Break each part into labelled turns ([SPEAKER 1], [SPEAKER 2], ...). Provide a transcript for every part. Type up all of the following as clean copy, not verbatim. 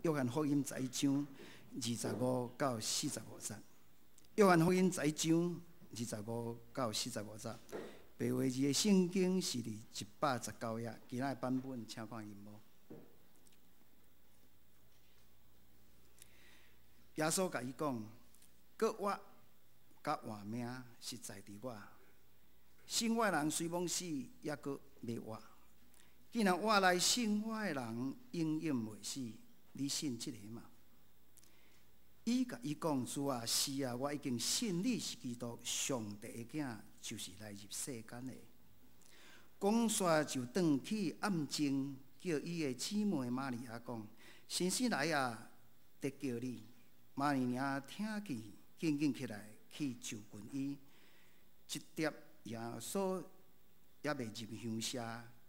[SPEAKER 1] 約翰福音11章25到45節。約翰福音十一章二十五到四十五節，白話字的聖經是佇119頁，其他的版本請看螢幕。耶穌共伊講：閣活佮活命實在佇我，信我的人雖罔死，猶閣欲活。既然活來信我的人，永遠袂死。你信這个嗎？伊共伊講：主啊，是啊，我已經信你是基督，上帝的囝，就是來入世間的。講煞就轉去暗靜，叫伊的姊妹瑪利亞講：先生來啊，佇叫你。瑪利亞聽見，緊緊起來去就近伊。這陣耶穌猶未入鄉舍，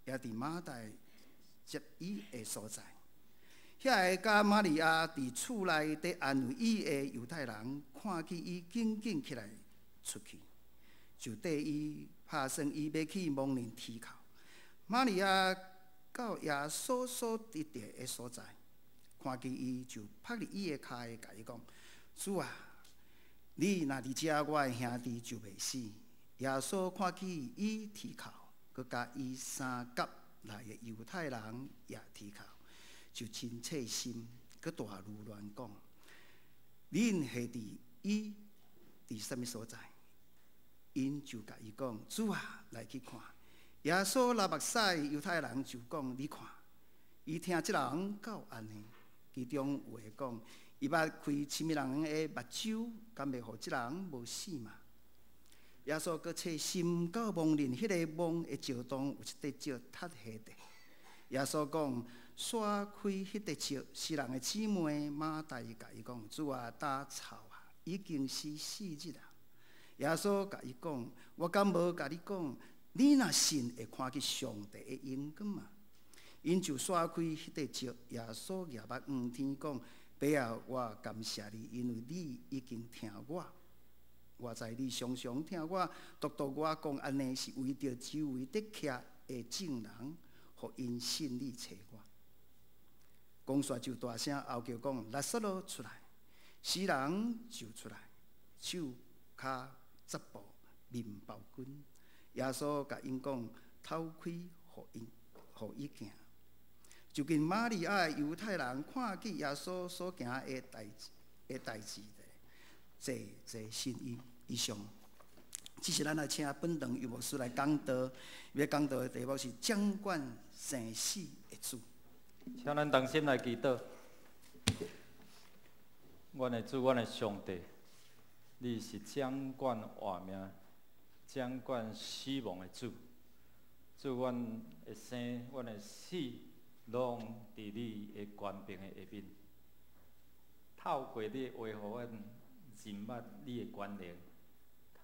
[SPEAKER 1] 猶佇馬大接伊的所在。遐个佮瑪利亞佇厝內佇安慰伊的猶太人，看見伊緊緊起來出去，就綴伊拍算伊欲去亡人啼哭。瑪利亞到耶穌所佇的所在，看見伊就拍佇伊的跤下，共伊講：主啊，你若佇遮，我的兄弟就袂死。耶穌看見伊啼哭，閣佮伊相佮來的猶太人也啼哭，就真切心，閣大攄亂講：恁下佇伊佇啥物所在？𪜶就共伊講：主啊，來去看。耶穌流目屎，猶太人就講：你看，伊疼這人到按呢。其中有的講：伊捌開啥物人的目睭，敢袂予這人無死嗎？耶穌閣切心到亡人，彼个墓的石當有一塊石塌下地。耶穌講：徙開彼塊石。死人的姊妹馬大共伊講：主啊，焦臭啊，已經是4日啊。耶穌共伊講：我敢無共你講，你若信，會看見上帝的榮光嗎？𪜶就徙開彼塊石。耶穌舉目向天講：爸啊，我感謝你，因為你已經聽我。我知你常常聽我，獨獨我講按呢，是為著周圍佇徛的眾人，予𪜶信你差我。講煞就大聲號叫講：拉撒路出來！死人就出來，手跤紮布，面包巾。耶穌共𪜶講：透開，予𪜶，予伊行。就近瑪利亞的猶太人看見耶穌所行的代誌，濟濟信伊。以上，這是咱來請本堂尤牧師來講道，欲講道的題目是掌管生死的主。
[SPEAKER 2] 請咱同心來祈禱。阮的主，阮的上帝，你是掌管活命、掌管死亡的主。主，阮的生、阮的死，攏佇你的權柄的下面。透過你的話，予阮認捌你的權能；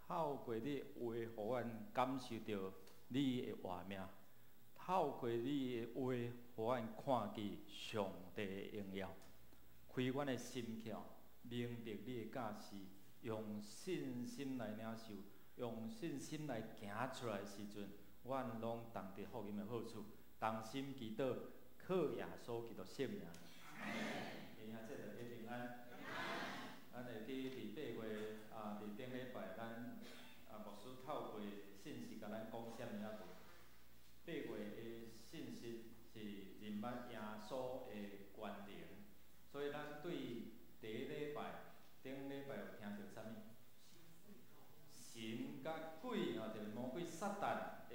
[SPEAKER 2] 透過你的話，予阮感受著你的活命；透過你的話，予阮看見上帝的榮耀。開阮的心竅，明白你的教示，用信心來領受，用信心來行出來的時陣，阮攏同得福音的好處。同心祈禱，靠耶穌基督聖名。兄弟大家平安。咱會記佇8月啊，佇頂禮拜，咱啊牧師透過信息共咱講啥物仔無？八月的信息是認捌耶穌的權能，所以咱對第一禮拜、頂禮拜有聽著啥物？神佮鬼吼，就是魔鬼撒旦的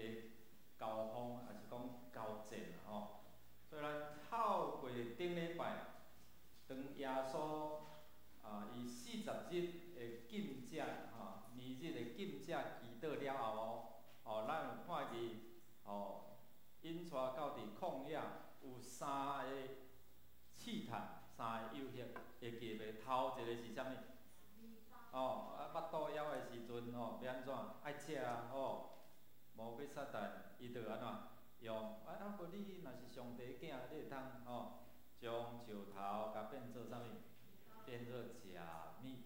[SPEAKER 2] 交鋒，抑是講交戰吼。所以咱透過頂禮拜，當耶穌啊，伊四十日的禁食吼，年日的禁食祈禱了後哦，哦，咱有看見哦，𪜶帶到佇曠野有三个試探，三個誘惑，會記袂？頭一個是啥物？哦，啊，腹肚枵的時陣吼，欲按怎？愛食啊，吼！魔鬼撒旦伊就按怎？用啊啊！無你若是上帝囝，你會通吼，將石頭共變做啥物？變做食物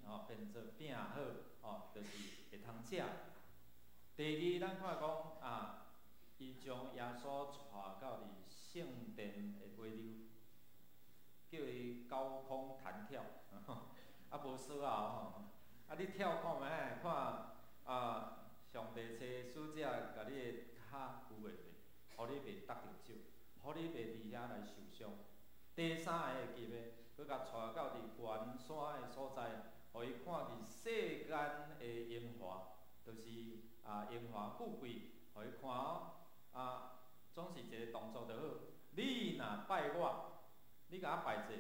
[SPEAKER 2] 吼，變做餅好，吼，就是會通食。第二，咱看講啊，伊將耶穌帶到佇聖殿的尾溜，叫伊啊無鎖喉吼，啊你跳看覓，看啊上帝差使者共你的跤扶袂袂，予你袂觸著石，予你袂佇遐來受傷。第三个會記的，閣共帶到佇懸山的所在，予伊看見世間的榮華，就是啊榮華富貴，予伊看哦。啊，總是一個動作就好。你若拜我，你共我拜者，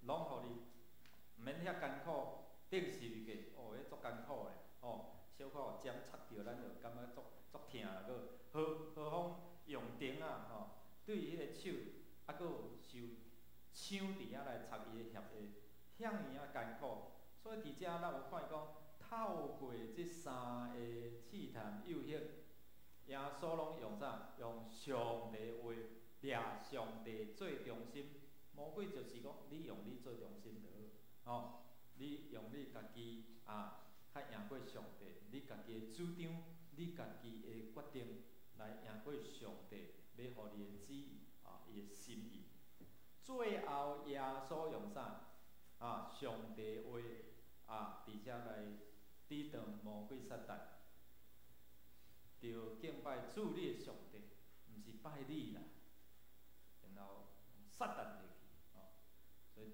[SPEAKER 2] 攏予你，毋免遐艱苦，釘十字架，哦，彼足艱苦的，吼，小可有針插著，咱就感覺足足疼啦，閣何何況用釘仔，吼，對彼个手，啊，閣有受槍佇遐來插伊的脅下，遐爾仔艱苦。所以佇遮咱有看伊講，透過這三个試探誘惑，耶穌攏用啥？用上帝話掠上帝做中心。魔鬼就是講，你用你做中心就好，吼，你用你家己啊，較贏過上帝，你家己的主張，你家己的決定來贏過上帝，欲予你的旨意啊，伊的心意。最後耶穌用啥？啊，上帝話啊，佇遮來抵擋魔鬼撒旦，著敬拜主你的上帝，毋是拜你啦。然後撒旦離去，吼，所以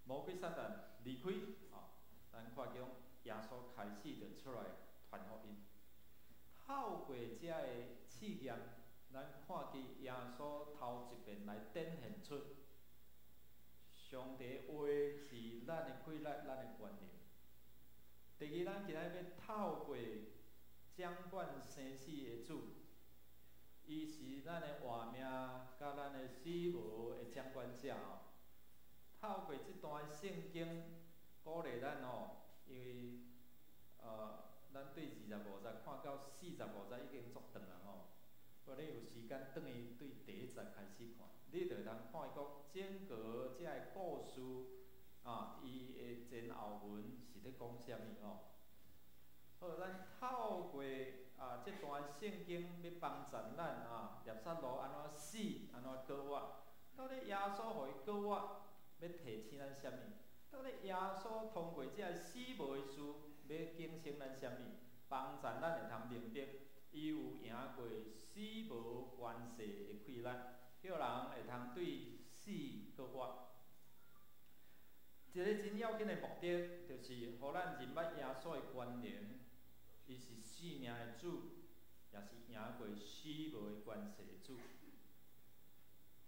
[SPEAKER 2] 魔鬼撒旦離開，吼，咱看見耶穌開始就出來傳福音。透過這个試驗，咱看見耶穌頭一遍來展現出上帝話是咱的氣力，咱的權能。第二，咱今仔日欲透過掌管生死的主，伊是咱的活命，佮咱的死亡的掌管者吼。透過這段聖經鼓勵咱吼，因為咱對25節看到45節已經足長啊吼。如果你有時間，轉去對第一節開始看，你就會通看伊講整個這个故事啊，伊的前後文是咧講啥物吼。好，咱透過啊這段聖經欲幫助咱啊，拉撒路按怎死，按怎復活？到底耶穌予伊復活，欲提醒咱啥物？到底耶穌通過這个死亡的事，欲警醒咱啥物？幫助咱會通明白，伊有贏過死亡權勢的氣力，叫人會通對死復活。一个真要緊的目的，就是予咱認捌耶穌的權能，伊是生命的主，也是贏過死亡的權勢的主。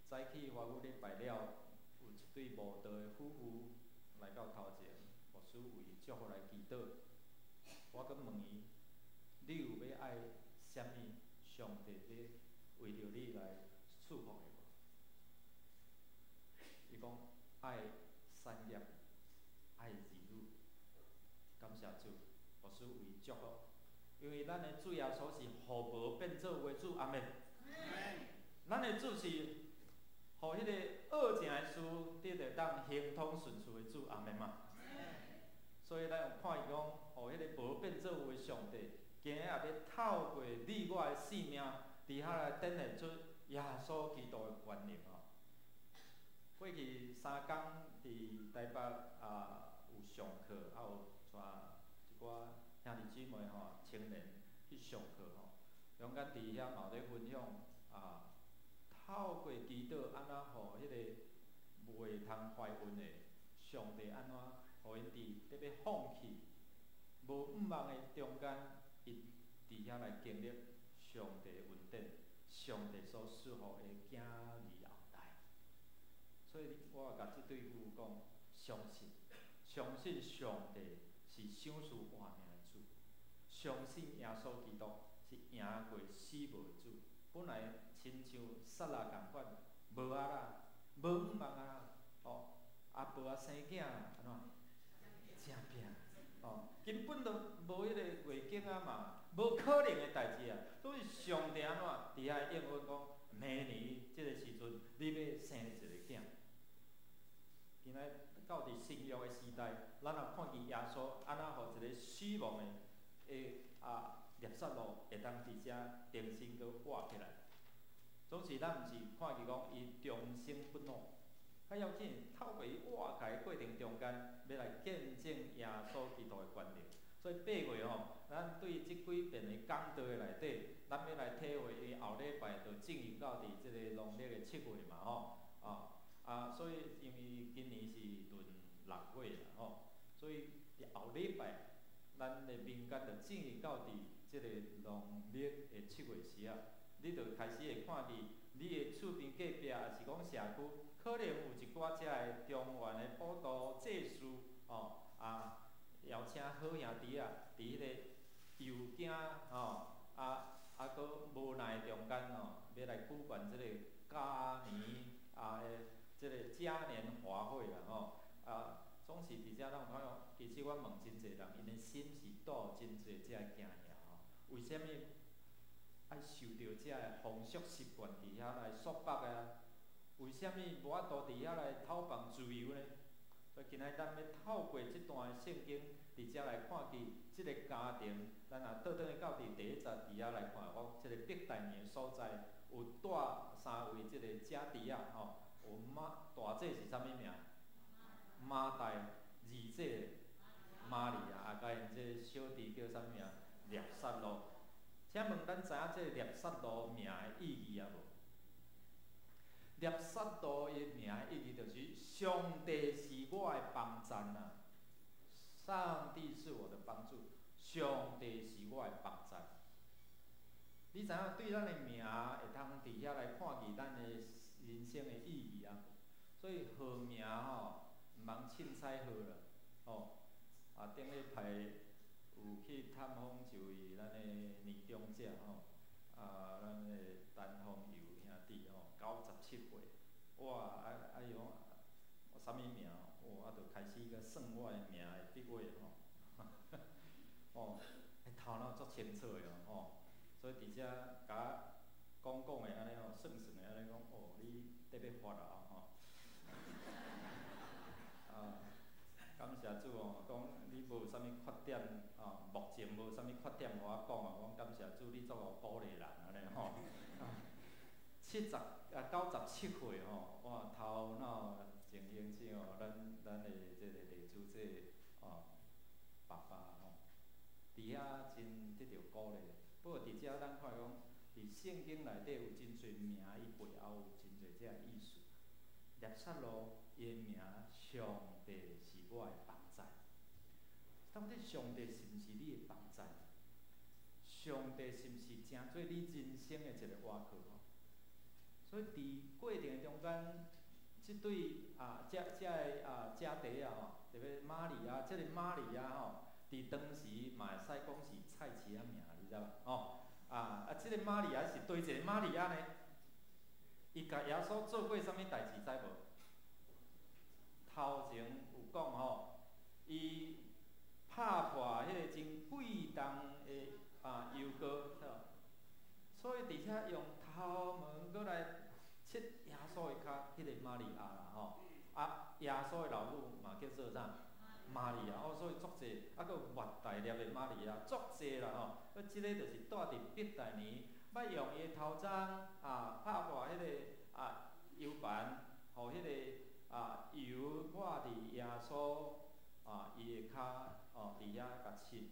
[SPEAKER 2] 早起華語禮拜了，有一對慕道的夫婦來到頭前，牧師為伊祝福來祈禱。我閣問伊：你有欲愛啥物？上帝欲為著你來賜福的無？伊講愛產業，愛兒女。感謝主，牧師為伊祝福，因為咱的主耶穌是予無變做有的主，阿們。咱的主是予彼个惡成的事得著當亨通順遂的主，阿們嘛。所以咱有看伊講，予彼个無變做有的上帝，今日也欲透過你我的性命，佇遐來展現出耶穌基督的權能吼。過去3工佇台北啊有上課，啊有帶一寡兄弟姊妹吼、青年去上課吼，中間佇遐嘛有咧分享啊，透過祈禱按怎予彼个袂通懷孕的，上帝按怎予𪜶佇咧欲放棄、無向望的中間，伊佇遐來經歷上帝的恩典，上帝所賜予的囝兒後代。所以我共這對夫婦講，相信，相信上帝是賞賜活命的主，相信耶穌基督是贏過死亡的主。本來親像撒拉仝款，無啊啦，無向望啊啦，吼，阿婆啊生囝按怎？誠拼，吼，根本都無彼个月經啊嘛，無可能的代誌啊。所以上帝按怎？佇遐應允講，明年這个時陣，你欲生一个囝。今仔到佇新約的時代，咱也看見耶穌按怎予一个死亡的的啊，拉撒路會當佇遮重新閣活起來。總是咱毋是看見講伊重生不老，較要緊，透過伊活起來過程中間，欲來見證耶徒的权能。所以8月吼，咱對這幾遍的講道的內底，咱欲來體會，因為後禮拜就進入到佇這個農曆的7月嘛吼，啊，所以因為今年是閏6月啦吼，所以佇後禮拜，咱的民間就進入到佇這個農曆的7月時啊，你就開始會看見你的厝邊隔壁，抑是講社區，可能有一寡遮的中元的普渡祭祀，吼，啊，邀請好兄弟仔，佇彼個憂驚吼，啊，閣無奈中間吼，欲來舉辦這個嘉年啊的這個嘉年華會啦吼，啊，總是佇遮咱有看講，其實我問真濟人，𪜶的心是帶有真濟遮的驚嚇吼，為啥物愛受著遮的風俗習慣佇遐來束縛啊？為啥物無法度佇遐來討放自由呢？所以今仔日咱欲透過這段的聖經，佇遮來看見這个家庭，咱若倒轉去到佇第一節佇遐來看，講這个伯大尼的所在有帶三位這个姐弟仔吼，有馬大姐是啥物名？馬大，二姐瑪利亞，啊，佮𪜶這个小弟叫啥物名？拉撒路。請問咱知影這个拉撒路名的意義抑無？拉撒路伊名的意義就是上帝是我的幫贊啊！上帝是我的幫助，上帝是我的幫贊。你知影對咱的名會通佇遐來看見咱的人生的意義啊？所以號名吼，毋通凊彩號啦，吼！啊，頂禮拜有去探訪一位咱的年長者吼，啊，咱的陳鳳佑兄弟吼，97歲，哇！啊啊伊講我啥物名？哦，啊，就開始閣算我的名的筆畫吼，哦，頭腦足清楚的吼，所以佇遮共我講講的按呢吼，算算的按呢講，哦，你得欲發啊吼，啊，感謝主哦，講你無啥物缺點，啊，目前無啥物缺點予我講啊，我感謝主，你足會鼓勵人按呢吼。97歲吼，哇，頭腦真清醒哦，咱的這个麗珠姐哦，爸爸吼，佇遐真得著鼓勵。不過佇遮咱看講，佇聖經內底有真濟名，伊背後有真濟這个意思。拉撒路伊的名，上帝是我的幫贊。到底上帝是毋是你的幫贊？上帝是毋是成做你人生的一个倚靠？所以佇過程的中間，這對啊，這這个啊姐弟仔吼，特別瑪利亞，這个瑪利亞吼，佇當時嘛會使講是菜市仔名，你知無？吼啊啊！這个瑪利亞是佗一个瑪利亞呢？伊共耶穌做過啥物代誌，知無？頭前有講吼，伊拍破彼個真貴重的啊油膏，所以佇遮用頭毛閣來拭耶穌的跤，彼個瑪利亞啦吼，啊耶穌的老母嘛叫做啥？瑪利亞哦，所以足濟，啊閣有抹大粒的瑪利亞，足濟啦吼。啊，這个就是蹛佇伯大尼，欲用伊的頭鬃啊拍破彼个啊油盤，予彼个啊油抹佇耶穌啊伊的跤哦，佇遐共拭。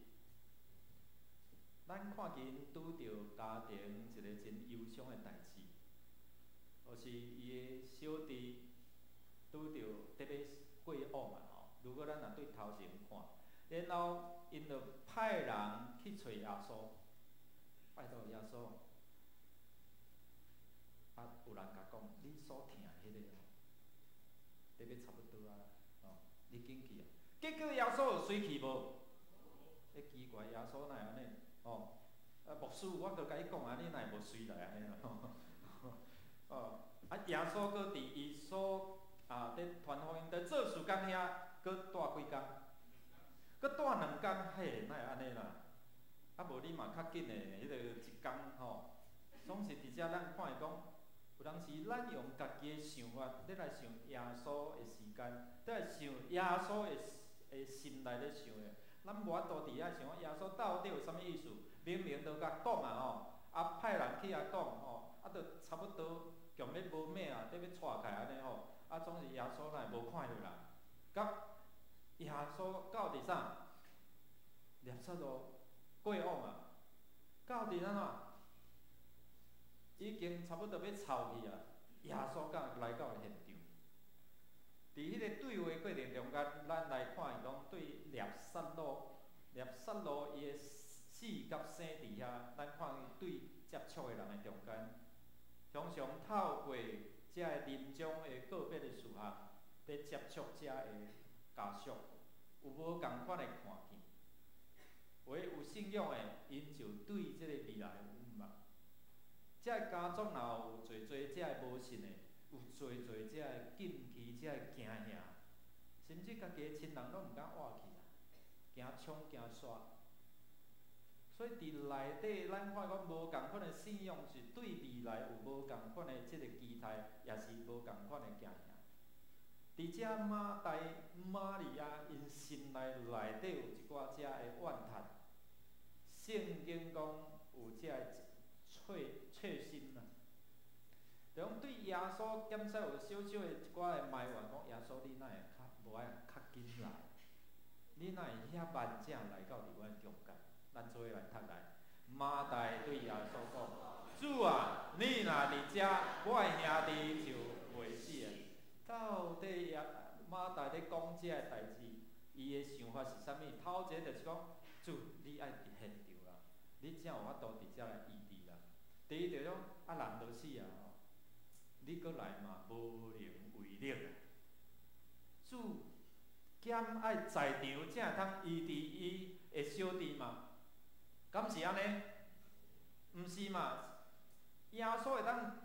[SPEAKER 2] 咱看見拄著家庭一个真憂傷的代誌，就是伊的小弟拄著得欲過往啊吼。如果咱若對頭前看，然後𪜶就派人去揣耶穌，拜託耶穌。啊，有人共講，你所疼的彼個吼，得欲差不多啊，吼，你緊去啊。結果耶穌有隨去無？欸，奇怪，耶穌哪會按呢？吼，啊，牧師，我閣共你講啊，你哪會無隨來按呢？哦，啊，耶穌閣佇伊所啊，佇傳福音佇做事工遐，閣蹛幾工？閣蹛2工，嘿，哪會按呢啦？啊，無你嘛較緊的，彼个一工吼，總是佇遮咱看會講，有當時咱用家己的想法，咧來想耶穌的時間，咧來想耶穌的心內咧想的，咱無法度佇遐想講耶穌到底有啥物意思？明明都共講啊吼，啊派人去遐講吼，啊都差不多強欲無命啊，得欲掣開按呢吼，啊總是耶穌哪會無看著人？佮耶穌到佇啥？拉撒路過往啊，到佇按怎？已經差不多欲臭去啊！耶穌敢來到現場。佇彼个對話過程中間，咱來看伊講對拉撒路，拉撒路伊的死佮生佇遐，咱看伊對接觸的人的中間，常常透過遮个臨終的告別的時候，佇接觸遮个家屬，有無仝款的看見？有的有信仰的，𪜶就對這个未來有向望。遮个家族若有濟濟遮个無信的，有濟濟遮个禁忌，遮个驚嚇，甚至家己的親人攏毋敢活去啊，驚衝驚煞。所以佇內底，咱看講無仝款的信仰是對未來有無仝款的這个期待，也是無仝款的驚嚇。佇遮馬大、瑪利亞𪜶心內內底有一寡遮的怨嘆。聖經講有遮个脆脆心啊，就講對耶穌檢測有小小的一寡的埋怨，講耶穌你哪會較無愛較緊來？你哪會遐慢才來到佇阮中間？咱做伙來讀來。馬大對耶穌講：主啊，你若佇遮，我的兄弟就袂死啊！到底耶馬大咧講這个代誌，伊的想法是啥物？頭一个就是講，主，你愛佇現場啦，你才有法度佇遮來醫治啦。第二就講，啊人都死啊吼，你閣來嘛無能為力啊。主兼愛在場，才會通醫治伊的小弟嘛？敢是按呢？毋是嘛？耶穌會當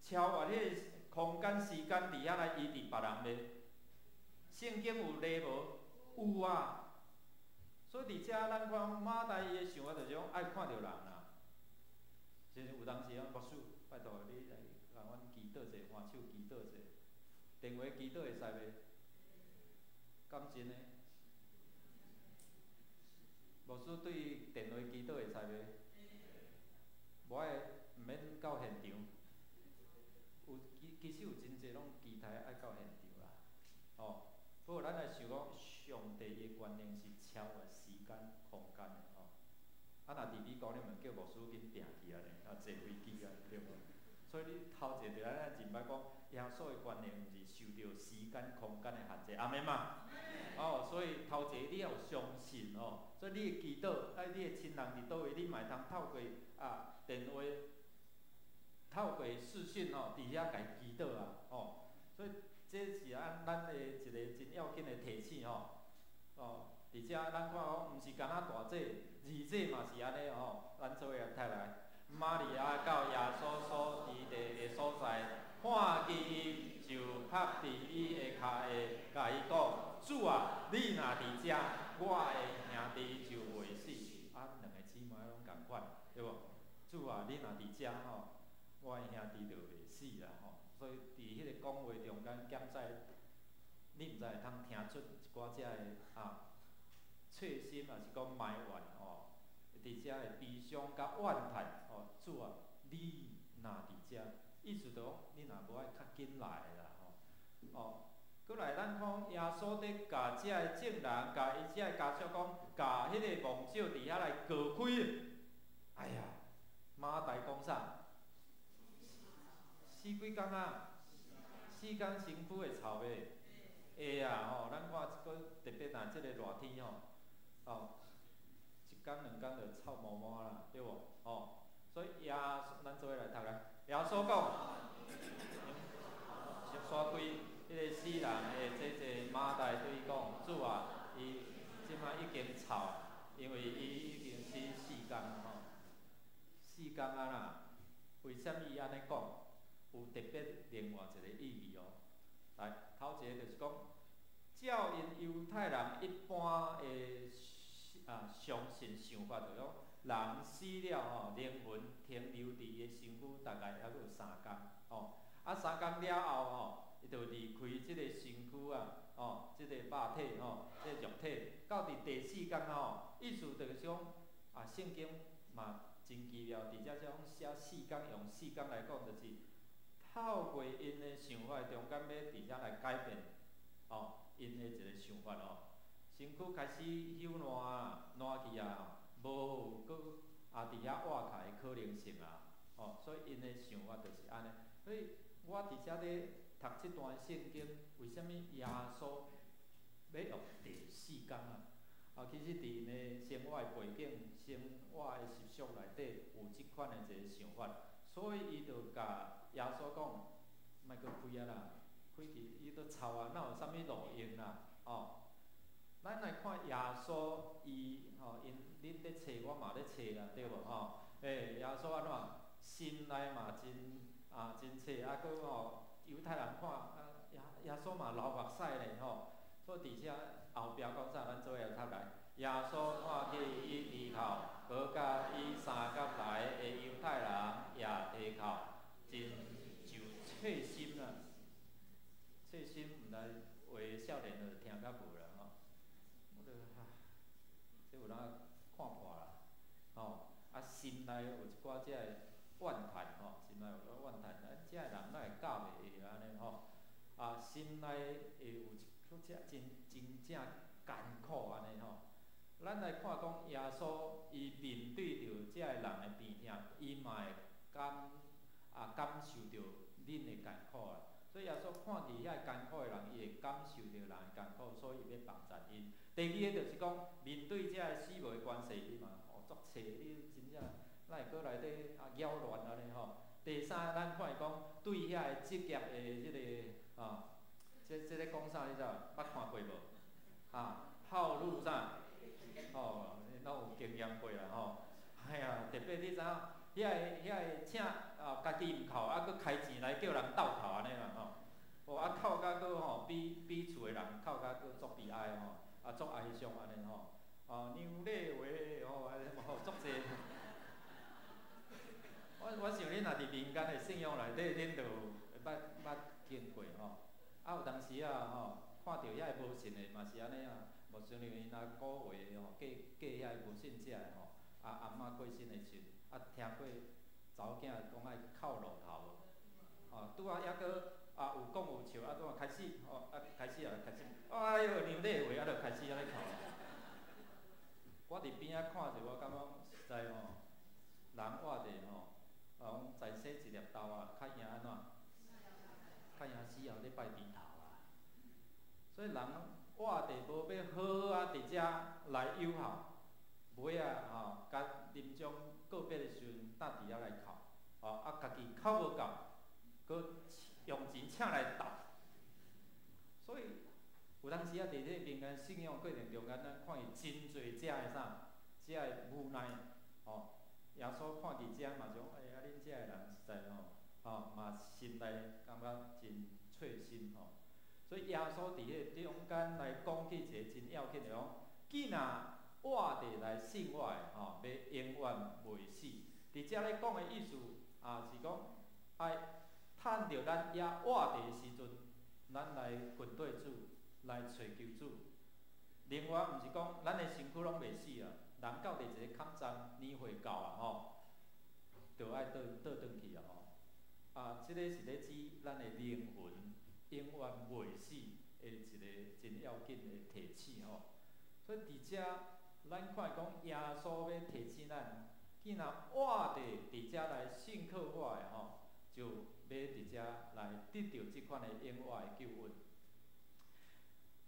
[SPEAKER 2] 超越彼個空間時間，佇遐來醫治別人袂？聖經有例無？有啊。所以佇遮咱看馬大伊的想法就是講愛看著人啦。是有當時啊，牧師，拜託你來共阮祈禱者，換手祈禱者，電話祈禱會使袂？敢真的？牧師對電話祈禱會使袂？無愛，毋免到現場。有其其實有真濟攏期待愛到現場啦，吼。不過咱來想講，上帝伊的權能是超越時間、空間的吼。啊，若佇美國，你嘛叫牧師緊拚去按呢，啊坐飛機啊，對無？所以你頭一個就愛認捌講，耶穌的權能毋是受著時間、空間的限制，阿們嘛？哦，所以頭一個你要有相信哦，所以你的祈禱，啊，你的親人佇佗位，你嘛會通透過啊電話，透過視訊哦，佇遐共伊祈禱啊，吼，所以這是按咱的一個真要緊的提醒吼，哦，佇遮咱看講，毋是干焦大祭、二祭嘛是按呢吼，咱做伙來讀來。瑪利亞到耶穌所治地的所在，看見伊就伏佇伊的跤下，共伊講：主啊，你若佇遮，我的兄弟就袂死。啊，兩個姊妹攏仝款，對無？主啊，你若佇遮吼，我的兄弟就袂死啦吼。所以佇彼个講話中間，檢在你毋知會通聽出一寡遮的啊，脆心，抑是講埋怨吼。佇遮的悲傷佮怨嘆吼，主啊，你若佇遮，意思就講你若無愛較緊來啦吼。哦，閣來咱講耶穌佇共遮的眾人，共伊遮的家屬講，共彼个墓石佇遐來割開。哎呀，馬大講啥？死幾工啊？四工身軀會臭袂？會啊吼，咱看這個特別若這個熱天吼，哦。一工兩工就臭毛毛啦，對無？吼，所以耶穌，咱做伙來讀來。耶穌講，先開彼个死人的姐姐馬大對伊講：主啊，伊這擺已經臭，因為伊已經死四工吼。四工啊啦，為啥物伊按呢講？有特別另外一個意義哦。來，頭一個就是講，照𪜶猶太人一般的啊，相信想法就講，人死了吼，靈魂停留佇伊的身軀大概猶閣有三工，吼。啊，三工了後吼，伊就離開這個身軀啊，吼，這個肉體吼，這個肉體，到佇第四工吼，意思就是講，啊，聖經嘛真奇妙，佇遮種寫四工，用四工來講，就是透過𪜶的想法中間，欲佇遮來改變，吼，𪜶的一個想法哦。身躯開始朽爛啊，爛去啊，無有閣啊佇遐活起來的可能性啊，吼，所以𪜶的想法就是按呢。所以我佇遮咧讀這段聖經，為啥物耶穌欲用第四工啊？啊，其實佇𪜶的生活的背景、生活的習俗內底有這款的一個想法，所以伊就共耶穌講，莫閣開啊啦，開去伊都臭啊，哪有啥物路用啦？哦，咱來看耶穌伊吼，𪜶恁咧揣，我嘛咧揣啦，對無吼？欸，耶穌按怎？心內嘛真啊真切，啊閣吼猶太人看啊耶耶穌嘛流目屎咧吼，所以佇遮後壁講啥，咱做伙來讀來。耶穌看去伊啼哭，閣佮伊相佮來的猶太人也啼哭，真就切心啦。切心毋知有的少年就聽甲無啦吼。我就啊，這有當看破啦，吼啊心內有一寡這个怨嘆吼，心內有寡怨嘆，啊這个人哪會教袂會按呢吼？啊心內會有一這真真正艱苦按呢吼。咱來看講耶穌伊面對著這个人的病痛，伊嘛會感啊感受著恁的艱苦啦。所以耶穌看見遐個艱苦的人，伊會感受著人的艱苦，所以伊欲幫助𪜶。第二個就是講，面對這个死亡的關係，伊嘛哦足切，你真正哪會閣來咧啊擾亂按呢吼。第三，咱看伊講對遐个職業的這个啊，這這咧講啥你知無？捌看過無？啊，孝女啥？吼，你攏有經驗過啦吼。哎呀，特別你知影，遐个遐个請啊，家己毋哭，啊閣開錢來叫人鬥哭按呢啦吼。哦，啊哭甲閣吼，比比厝的人哭甲閣足悲哀吼，啊足哀傷按呢吼。哦，娘咧話吼，啊吼足濟。我我想恁若佇民間的信仰內底，恁就捌捌經過吼。啊有當時啊吼，看著遐个無信的嘛是按呢啊，無像𪜶若古話吼，過過遐个無信者的吼，啊阿嬤過身的時陣，啊聽過查某囝講愛哭露頭無？吼，拄仔猶閣啊有講有笑，啊拄仔開始吼，啊開始啊開始，哎喲娘咧話啊，就開始按呢哭。我佇邊仔看者，我感覺實在吼，人活著吼，啊講在生一粒豆啊，較贏按怎？較贏死後咧拜豬頭啊！所以人活著無欲好好啊，佇遮來有效，尾仔吼，佮臨終告別的時陣，搭佇遐來哭，吼啊，家己哭無夠，閣用錢請來鬥。所以有當時啊，佇這個民間信仰過程中間，咱看見真濟遮的啥，遮的無奈，吼。耶穌看佇遮嘛，講，哎呀，恁遮的人實在吼，吼嘛心內感覺真脆心吼。所以耶穌佇彼個中間來講起一個真要緊的講，既若活著來信我的吼，欲永遠袂死。佇遮咧講的意思，啊是講愛趁著咱猶活著的時陣，咱來跟綴主，來揣求主。另外，毋是講咱的身軀攏袂死啊，人到佇一個坎站年歲到啊吼，就愛倒倒轉去啊吼。啊，這個是咧指咱的靈魂永遠袂死的一個真要緊的提醒吼。所以佇遮，咱看講耶穌欲提醒咱，既若活著佇遮來信靠我的吼，就欲佇遮來得著這款的永遠的救恩。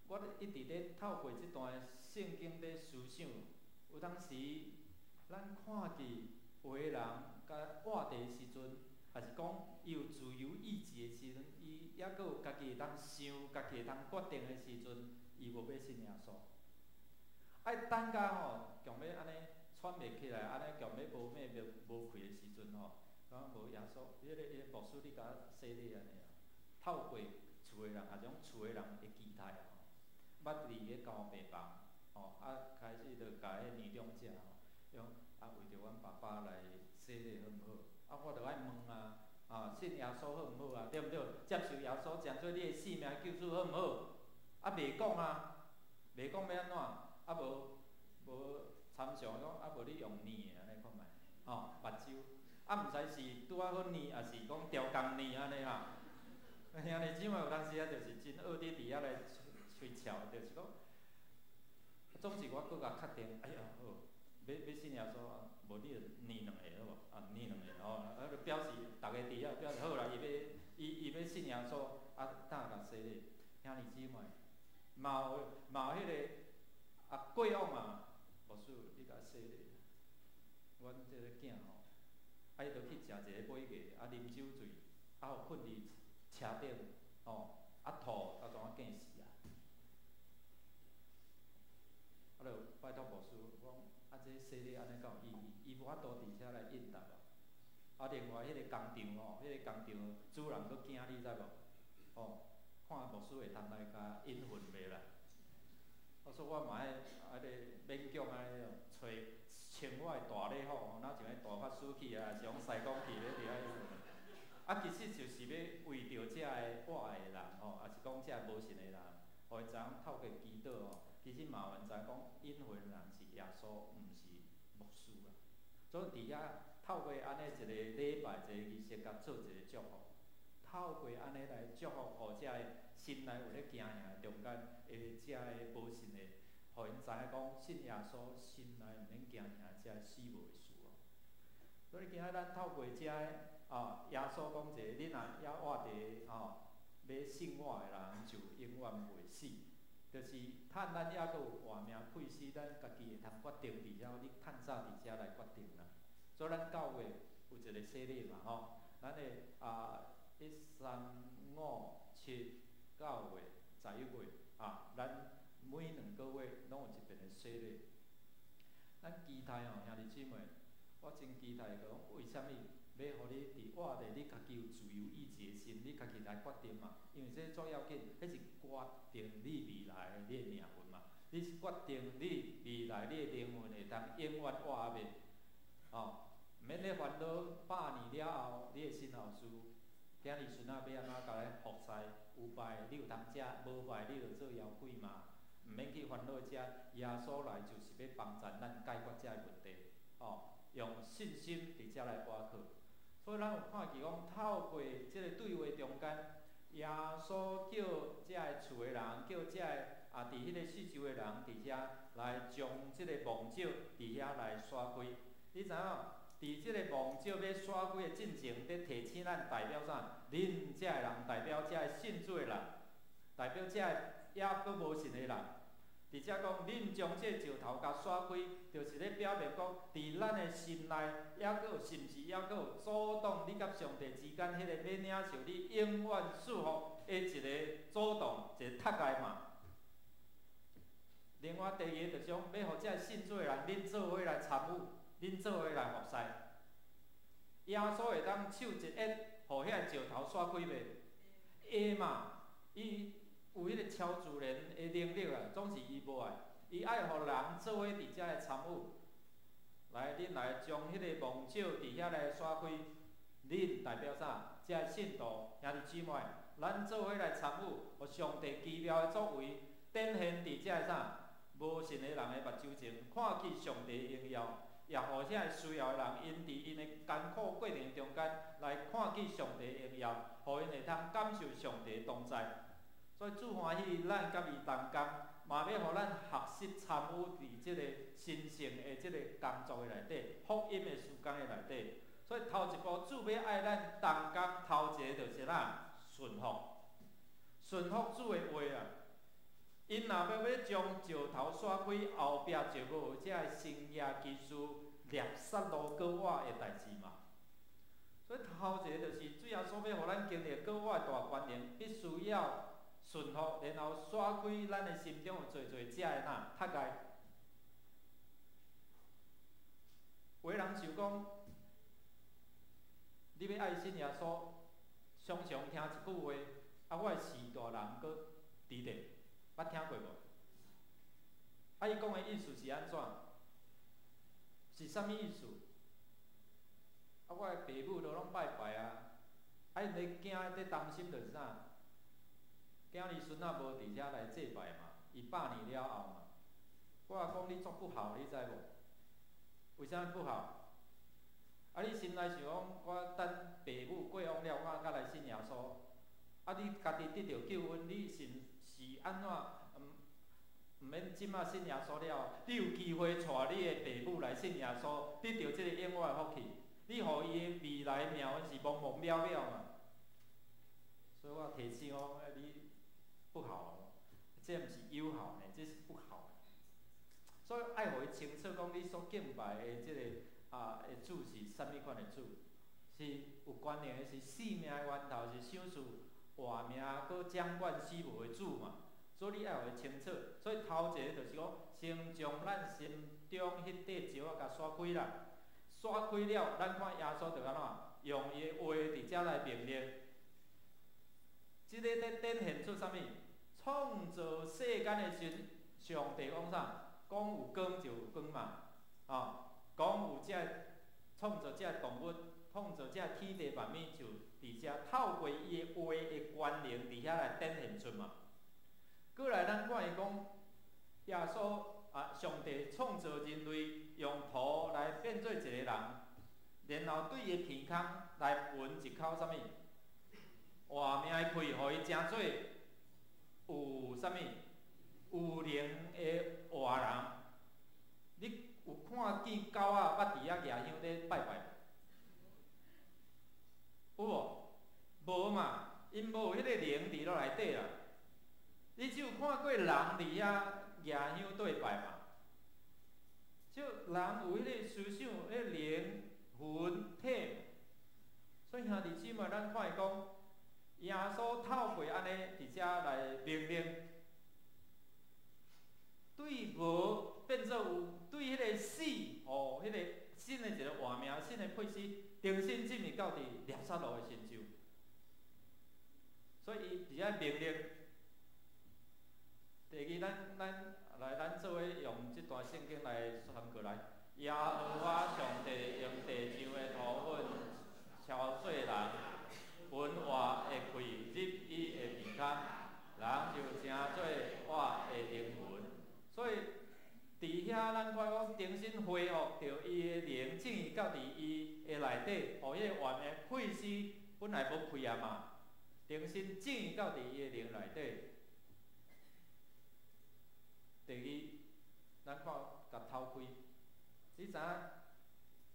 [SPEAKER 2] 我一直咧透過這段聖經咧思想，有當時咱看見有的人佮活著的時陣，抑是講伊有自由意志的時陣，伊猶閣有家己會當想、家己會當決定的時陣，伊無欲信耶穌。愛等甲吼，強欲按呢喘袂起來，按呢強欲無命無無氣的時陣吼，講無耶穌，彼个彼个牧師你共我洗禮按呢啊，透過厝的人，抑是講厝的人的期待吼，捌佇咧交病房，吼啊開始就共彼年長者吼，講啊為著阮爸爸來洗禮好毋好？啊我著愛問啊，啊信耶穌好毋好啊？對毋對？接受耶穌成做你的性命救主好毋好？啊袂講啊，袂講欲按怎？啊無無參詳講啊無你用念的按呢看覓，吼目睭，啊毋知是拄仔好念，抑是講調工念按呢啦。兄弟姊妹有當時啊，就是真惡佇佇遐來吹吹蹺，就是講，總是我閣共確定，哎呀好，欲信耶穌啊，無你就念兩下好無？啊，念兩下吼，啊，就表示逐家佇遐表示好啦，伊欲伊伊欲信耶穌，啊，等共洗禮，兄弟姊妹，嘛有嘛有彼個啊過往啊，牧師你共洗禮，阮這个囝吼，啊伊就去食一个尾牙，啊啉酒醉，啊予睏佇車頂，吼，啊吐，啊怎啊見死啊！啊，就拜託牧師，我講啊，這洗禮按呢敢有意義？伊無法度佇遮來應答啊。啊，另外彼个工廠吼，彼个工廠主人閣驚你知無？吼，看牧師會通來共應允袂啦？我說我嘛愛啊個勉強按呢揣穿我的大禮服吼，若像彼大法師去啊，是講師公去咧佇遐應允。啊，其實就是欲為著遮个活的人吼，抑是講遮個無信的人，予𪜶知影透過祈禱吼，其實嘛有人知影講應允人是耶穌，毋是牧師啦。所以佇遐透過按呢一个禮拜一个儀式，共做一個祝福。透過按呢來祝福，予遮个心內有咧驚嚇中間的遮个無信的，予𪜶知影講信耶穌，心內毋免驚嚇遮個死無的事哦。所以今仔咱透過遮个啊，耶穌講一个，恁若猶活佇吼，欲信我的人就永遠袂死。就是趁咱猶閣有活命氣息，咱家己會通決定佇遐，你趁早佇遮來決定啦。所以咱教會有一個洗禮嘛吼，咱的啊一三五七九月、11月啊，咱每2個月攏有一遍的洗禮。咱期待吼，兄弟姊妹，我真期待講，為啥物欲予你佇活咧？你家己有自由意志的心，你家己來決定嘛。因為這最要緊，彼是決定你未來你的命運嘛。你是決定你未來你的靈魂會當永遠活袂？吼，毋免咧煩惱百年了後，你的身後事，囝兒孫仔欲按怎共你服侍？有拜你有通食，無拜你就做枵鬼嘛。毋免去煩惱遮，耶穌來就是欲幫助咱解決遮个問題，吼，用信心佇遮來倚靠。所以咱有看見講，透過這个對話中間，耶穌叫遮个厝的人，叫遮个啊佇彼个四周的人佇遐來將這个墓石佇遐來徙開。你知影？佇這个墓石欲徙開的進前，佇提醒咱代表啥？恁遮个人代表遮个信主的人，代表遮个猶閣無信的人。佇遮講，恁將這石頭共徙開，就是咧表明講，佇咱的心內，猶閣有是毋是猶閣有阻擋你佮上帝之間彼個欲領受你永遠祝福的一個阻擋，一個窒礙嘛。另外，第二個就是講，欲予遮个信主的人，恁做伙來參與，恁做伙來服侍。耶穌會當手一壓，予彼个石頭徙開袂？會嘛，伊有彼个超自然的能力啊，總是伊無愛，伊愛予人做伙佇遮來參與。來，恁來將彼个墓石佇遐來徙開，恁代表啥？遮个信徒兄弟姊妹，咱做伙來參與，予上帝奇妙的作為展現佇遮个啥？無信的人的目睭前，看見上帝的榮耀，也予遐個需要的人，𪜶佇𪜶的艱苦過程中間來看見上帝的榮耀，予𪜶會通感受上帝的同在。所以主歡喜咱佮伊同工，嘛欲予咱學習參與佇這個神聖的這個工作的內底，福音的事工的內底。所以頭一步，主欲愛咱同工，頭一个就是啥？順服，順服主的話啊。𪜶若欲將石頭徙開，後壁就閣有這个神蹟奇事掠殺路閣活的代誌嘛。所以頭一个就是主耶穌欲予咱經歷閣活的大觀念，必須要順服，然後徙開咱的心中有濟濟遮的哪窒礙。有的人想講，你欲愛信耶穌，常常聽一句話，啊，我的序大人閣佇咧，捌聽過無？啊，伊講的意思是按怎？是啥物意思？啊，我的爸母都攏拜拜啊，啊，𪜶咧驚、咧擔心就是啥？囝兒孫仔無佇遮來祭拜嘛，伊百年了後嘛。我講你足不孝，你知無？為啥物不孝？啊，你心內想講，我等爸母過往了，我才來信耶穌。啊，你家己得著救恩，你是毋是按怎？毋免這馬信耶穌了，你有機會帶你的爸母來信耶穌，得著這个永遠的福氣。你予伊的未來命運是茫茫渺渺嘛。所以我提醒講，你不好，這毋是友好呢，這是不好。所以愛予伊清楚講，你所敬拜的這个的主是啥物款的主，是有關聯的是生命的源頭，是賞賜活命閣掌管死無的主嘛。所以你愛予伊清楚。所以頭一个就是講，先將咱心中彼塊石仔共徙開啦，徙開了，咱看耶穌就按怎用伊的話佇遮來命令。這个佇展現出啥物？創造世間的時，上帝講啥？講有光就有光嘛，講有這創造這動物，創造這天地萬物，就佇遮透過伊的話的權能，佇遐來展現出嘛。過來，咱看伊講，耶穌啊，上帝創造人類，用土來變做一個人，然後對伊的鼻孔來聞一口啥物？活命的氣，予伊成做有啥物？有靈的活人。你有看見狗仔捌佇遐舉香咧拜拜無？有無？無嘛，𪜶無彼个靈佇落內底啦。你只有看過人佇遐舉香對拜嘛？就人有彼个思想、彼个靈魂體。所以兄弟姊妹，咱看伊講，耶穌透過按呢佇遮來命令，對無變做有，對彼个死，彼个新的一个活命、新的配死，重新進入到佇拉撒路的身上。所以伊佇遮命令。第二，咱來咱做伙用這段聖經來傳過來。耶和華上帝用地上的土粉敲做人，聞活的氣入伊的鼻孔，人就成做活的靈魂。所以佇遐咱看講重新恢復著伊的靈，進入到佇伊的內底，予彼个活的氣息本來無氣啊嘛，重新進入到佇伊的靈內底。第二，咱看共偷開，你知影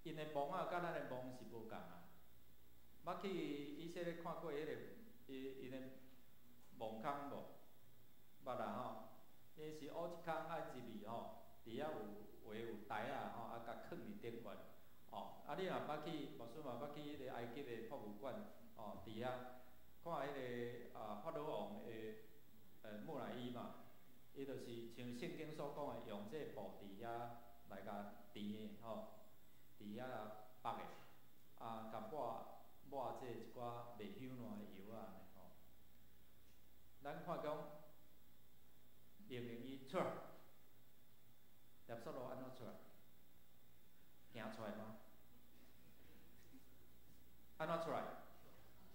[SPEAKER 2] 𪜶的墓仔佮咱的墓是無仝啊？捌去以色列看過彼个伊𪜶的墓空無？捌啦吼，伊是挖一空愛入去吼，佇遐有畫有台仔吼，共囥佇頂懸。哦，啊你若捌去，牧師嘛捌去彼个埃及的博物館，哦，佇遐看彼个法老王的木乃伊嘛。伊就是像聖經所講的，用這個布佇遐來共纏的吼，佇遐縛的，共抹抹這一寡袂朽爛的油仔按呢吼。咱看講命令伊出來，拉撒路按怎出來？行出來嗎？按怎出來？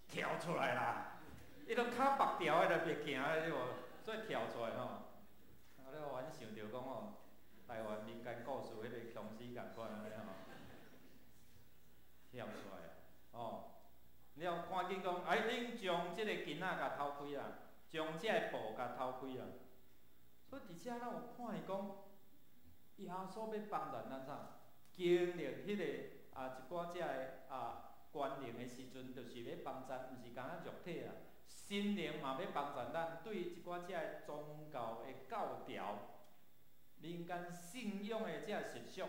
[SPEAKER 2] 跳出來啦！伊都跤縛牢的，就袂行的對無？所以跳出來吼。啊！了我想著講吼，台灣民間故事彼个殭屍仝款按呢吼，跳出來吼。了趕緊講，哎，恁將這个巾仔共偷開啦，將這个布共偷開啦。所以佇遮咱有看伊講，耶穌欲幫助咱啥？經歷彼个一寡這个權能的時陣，就是欲幫助，毋是干焦肉體啊，心靈嘛欲幫助咱對一寡這个宗教的教條、民間信仰的這個習俗，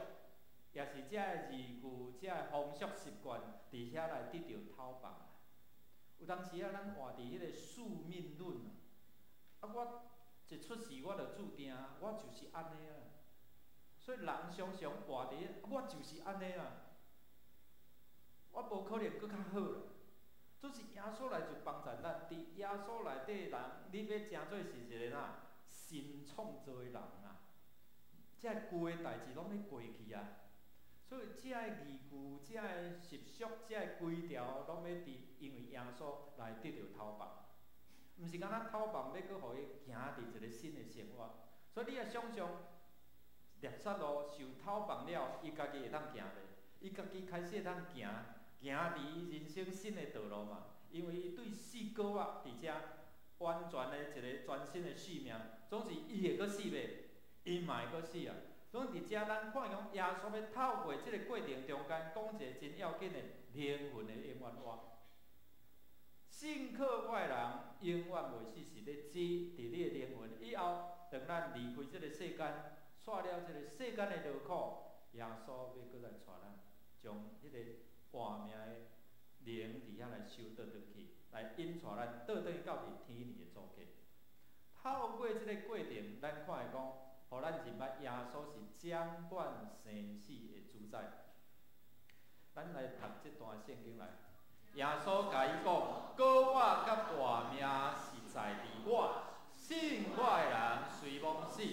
[SPEAKER 2] 也是這个字句、這个風俗習慣，佇遐來得著偷放。有當時啊，咱活佇彼个宿命論啊，我一出世我就注定，我就是按呢啊。所以人常常活佇，我就是按呢啊，我無可能閣較好啦。就是耶穌來就幫助咱，佇耶穌內底人，你欲成做是一個哪新創造的人啊！這舊的代誌攏欲過去啊，所以這个字句、這个習俗、這个規條，攏欲佇因為耶穌來得著偷放，毋是干焦偷放，欲閣予伊行佇一個新的生活。所以你若想像拉撒路受偷放了，伊家己會當行袂？伊家己開始會當行，行佇伊人生新的道路嘛。因為伊對4個月佇遮完全的一個全新的生命，總是伊會閣死袂？伊嘛會閣死啊！所以佇遮咱看講，耶穌欲透過這個過程中間，講一個真要緊的靈魂的永遠活。信靠我的人永遠袂死，是咧指佇你的靈魂以後，當咱離開這個世間，煞了這個世間的勞苦，耶穌欲閣來帶咱，將彼個活命的靈佇遐來收倒轉去，來引帶咱倒轉去到佇天父的祖國。透過這個過程，咱看會講，予咱認捌耶穌是掌管生死的主宰。咱來讀這段聖經來。耶穌共伊講：閣活佮活命是在佇我，信我的人雖罔死，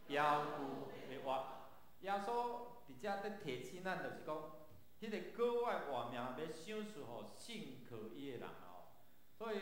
[SPEAKER 2] 猶舊會活。耶穌佇遮咧提醒咱，就是講，彼個閣活活命欲賞賜予信靠伊的人哦。所以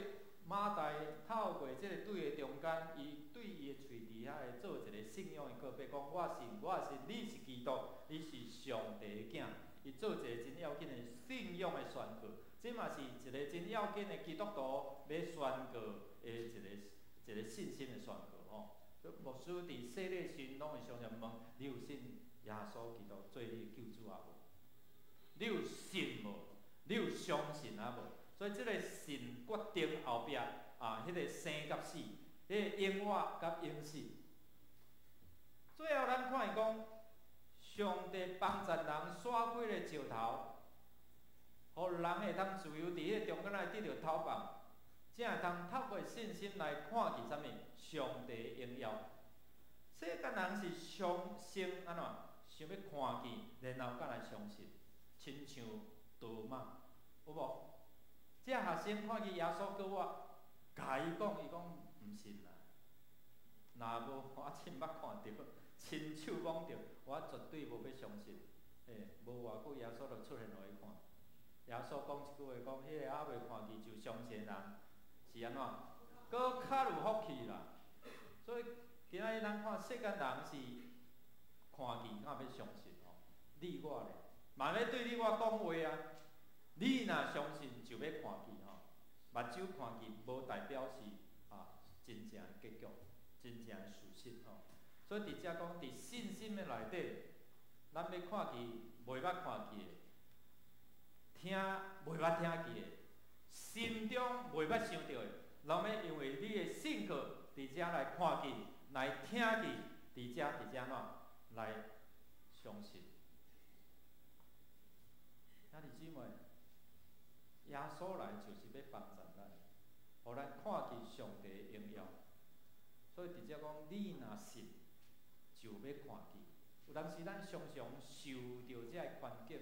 [SPEAKER 2] 馬大透過這個對話中間，伊對伊的喙佇遐來做一個信仰的告白，講我信，我信你是基督，你是上帝的囝。伊做一個真要緊的信仰的宣告，這嘛是一個真要緊的基督徒欲宣告的一個一個信心的宣告吼。牧師佇洗禮時攏會常常問：你有信耶穌基督做你的救主啊無？你有信無？你有相信啊無？所以這個信決定後壁啊，彼個生佮死，彼個永活佮永死。最後咱看伊講，上帝幫助人徙開个石頭，予人會通自由佇彼個中間來得著透放，才會通透過信心來看見啥物？上帝的榮耀。世間人是上先按怎？想欲看見，然後才來相信，親像多馬，有無？這學生看見耶穌閣活，共伊講，伊講毋信啦。若無我親目看著，親手摸著，我絕對無欲相信。欸，無偌久耶穌就出現予伊看。耶穌講一句話，講彼個猶未看見就相信的人是按怎？閣較有福氣啦。所以今仔日咱看世間人是看見才欲相信吼，你我咧，嘛欲對你我講話啊。你若相信就欲看見吼，目睭看見無代表是啊真正的結局，真正的事實吼。所以佇遮講，佇信心的內底，咱欲看見袂捌看見的，聽袂捌聽見的，心中袂捌想著的，攏欲因為你的信靠，佇遮來看見，來聽見，佇遮佇遮怎來相信。兄弟姊妹，耶穌來就是欲幫助咱，予咱看見上帝的榮耀。所以佇遮講，你若信，就欲看見。有當時咱常常受著這个環境，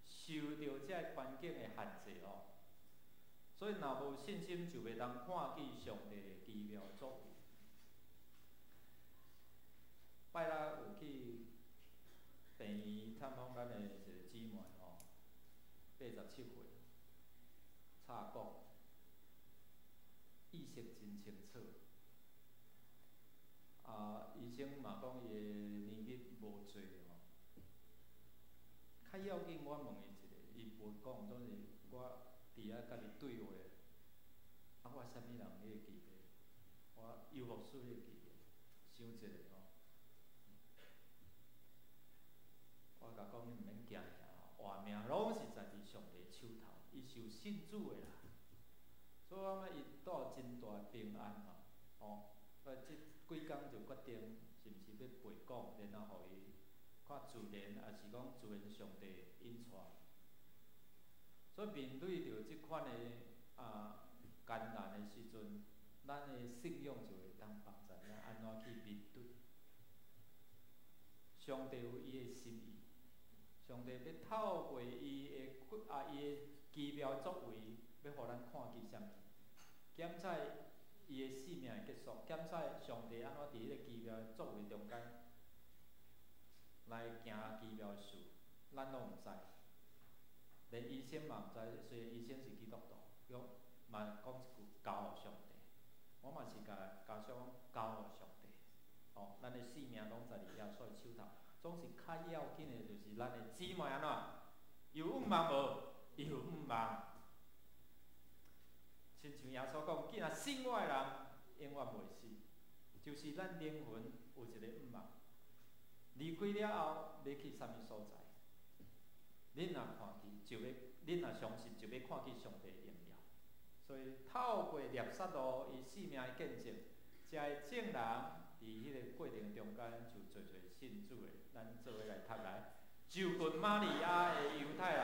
[SPEAKER 2] 受著這个環境的限制哦。所以若無信心，就袂當看見上帝的奇妙作為。拜六有去病院探訪咱的一個姊妹吼，87歲，插管，意識真清楚。啊，醫生嘛講伊的年日無濟吼。較要緊，我問伊一个，伊無講，總是我佇遐共伊對話。啊，我啥物人你會記袂？我尤牧師你會記袂？想一下吼。我共講，你毋免驚嚇，活命攏是在佇上帝手頭，伊是有信主的啦。所以我感覺伊帶真大平安吼，吼。所以這幾工就決定是毋是欲陪講，然後予伊看自然，抑是講自然上帝引帶。所以面對著這款的啊艱難的時陣，咱的信仰就會當幫助咱按怎去面對。上帝有伊的心意，上帝欲透過伊的啊伊的奇妙作為，欲予咱看見啥物？檢查伊的生命的結束，檢查上帝按怎佇彼个奇妙的作為中間來行奇妙的事，咱攏毋知，連醫生嘛毋知。雖然醫生是基督徒，伊講嘛講一句交予上帝。我嘛是共家屬講交予上帝。哦，咱的性命攏在佇耶穌的手頭。總是較要緊的，就是咱的姊妹按怎有向望無？有向望。親像耶穌講，既然信我的人，永遠袂死。就是咱靈魂有一個向望。离开了后，欲去啥物所在？恁若看见，就欲；恁若相信，就欲看见上帝的荣耀。所以透过拿撒勒伊性命的见证，遮的众人伫彼个过程中间就济济信主的。咱做伙来读来，就近玛利亚的犹太人，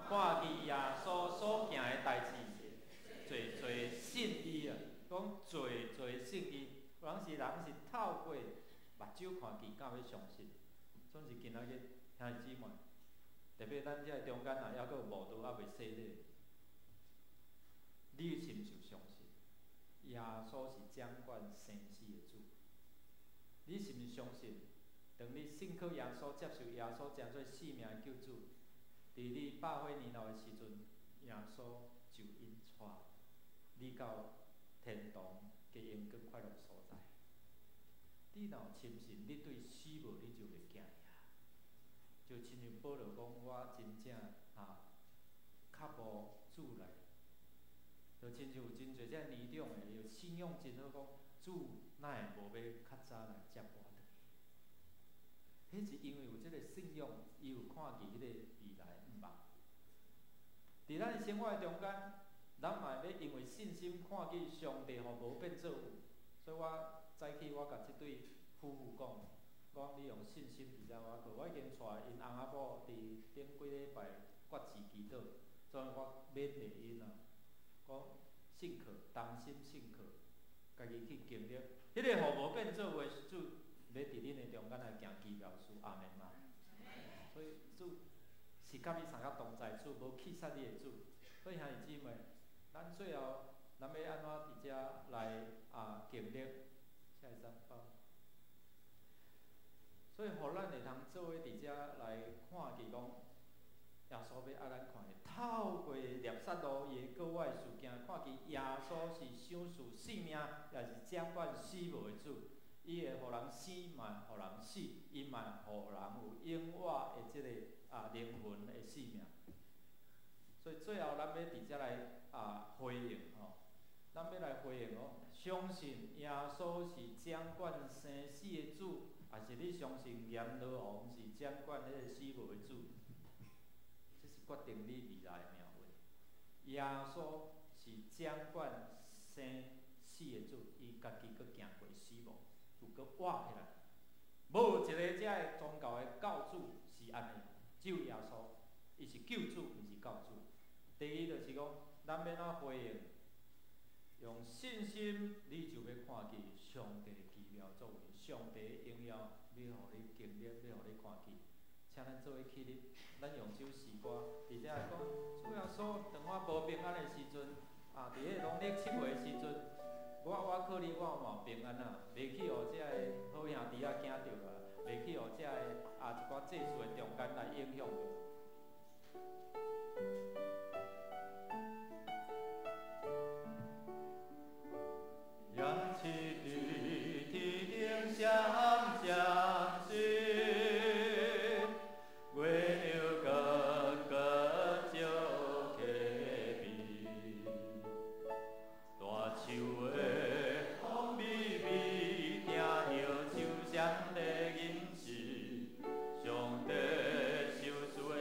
[SPEAKER 2] 看见耶稣所行的代志，济济信伊啊，讲济济信伊，有人是人是透过目睭看见，敢欲相信？总是今仔日兄弟姊妹，特别咱遮中间若犹阁有慕道犹未洗礼，你是毋是有相信耶稣是掌管生死的主？你是毋是相信，当你信靠耶稣、接受耶稣成做性命的救主，伫你百岁年老的时阵，耶稣就引带你到天堂加永更快乐所在？你若有深信，你对死无你就袂惊呀。就亲像保罗讲，我真正啊，较无主来，就亲像有真济这年长的，伊信仰真好，讲主哪会无欲较早来接我转去？彼是因为有这个信仰，伊有看见彼个未来毋望。伫咱的生活中间，咱嘛欲因为信心看见上帝予无变做有，所以我早起我共这对夫妇讲，讲你用信心伫遮我过，我已经带𪜶翁仔某伫顶几礼拜决志祈祷，所以我勉励𪜶啊，讲信靠，同心信靠，家己去经历，彼个予无变做有的主，欲伫恁的中间来行奇妙事，阿们吗？所以主是佮你三角同在主，无弃杀你的主。所以兄弟姊妹，咱最后咱欲按怎伫遮来啊经历？下一张报。所以，予咱会通做伙伫遮来看见讲，耶稣欲爱咱看的，透过拿撒勒伊的过往事件，看见耶稣是赏赐性命，也是掌管死无的主。伊会予人生，嘛予人死，伊嘛予人有永活的这个啊灵魂的性命。所以最后，咱欲伫遮来啊回应吼，咱欲来回应哦，相信耶稣是掌管生死的主，抑是你相信阎罗王是掌管彼个死无的主？这是决定你未来的命运。耶稣是掌管生死的主，伊家己阁行过死亡，又阁活起来。无一个遮的宗教的教主是按呢，只有耶稣，伊是救主，毋是教主。第二就是讲，咱欲按怎回应？用信心，你就欲看见上帝奇妙作为，上帝的荣耀欲予你经历，欲予你看见。请咱做伙起立，咱用这首诗歌，伫遮讲，主耶稣，当我无平安的时阵，啊，伫彼个农历七月的时阵，我靠你，我嘛平安啊，袂去予遮个好兄弟仔惊著啊，袂去予遮个啊一寡世事的中间来影响著。
[SPEAKER 3] 扬起的天顶闪将军，月亮哥哥照隔壁，大树的风微微，听著秋声在吟诗，上帝赏赐的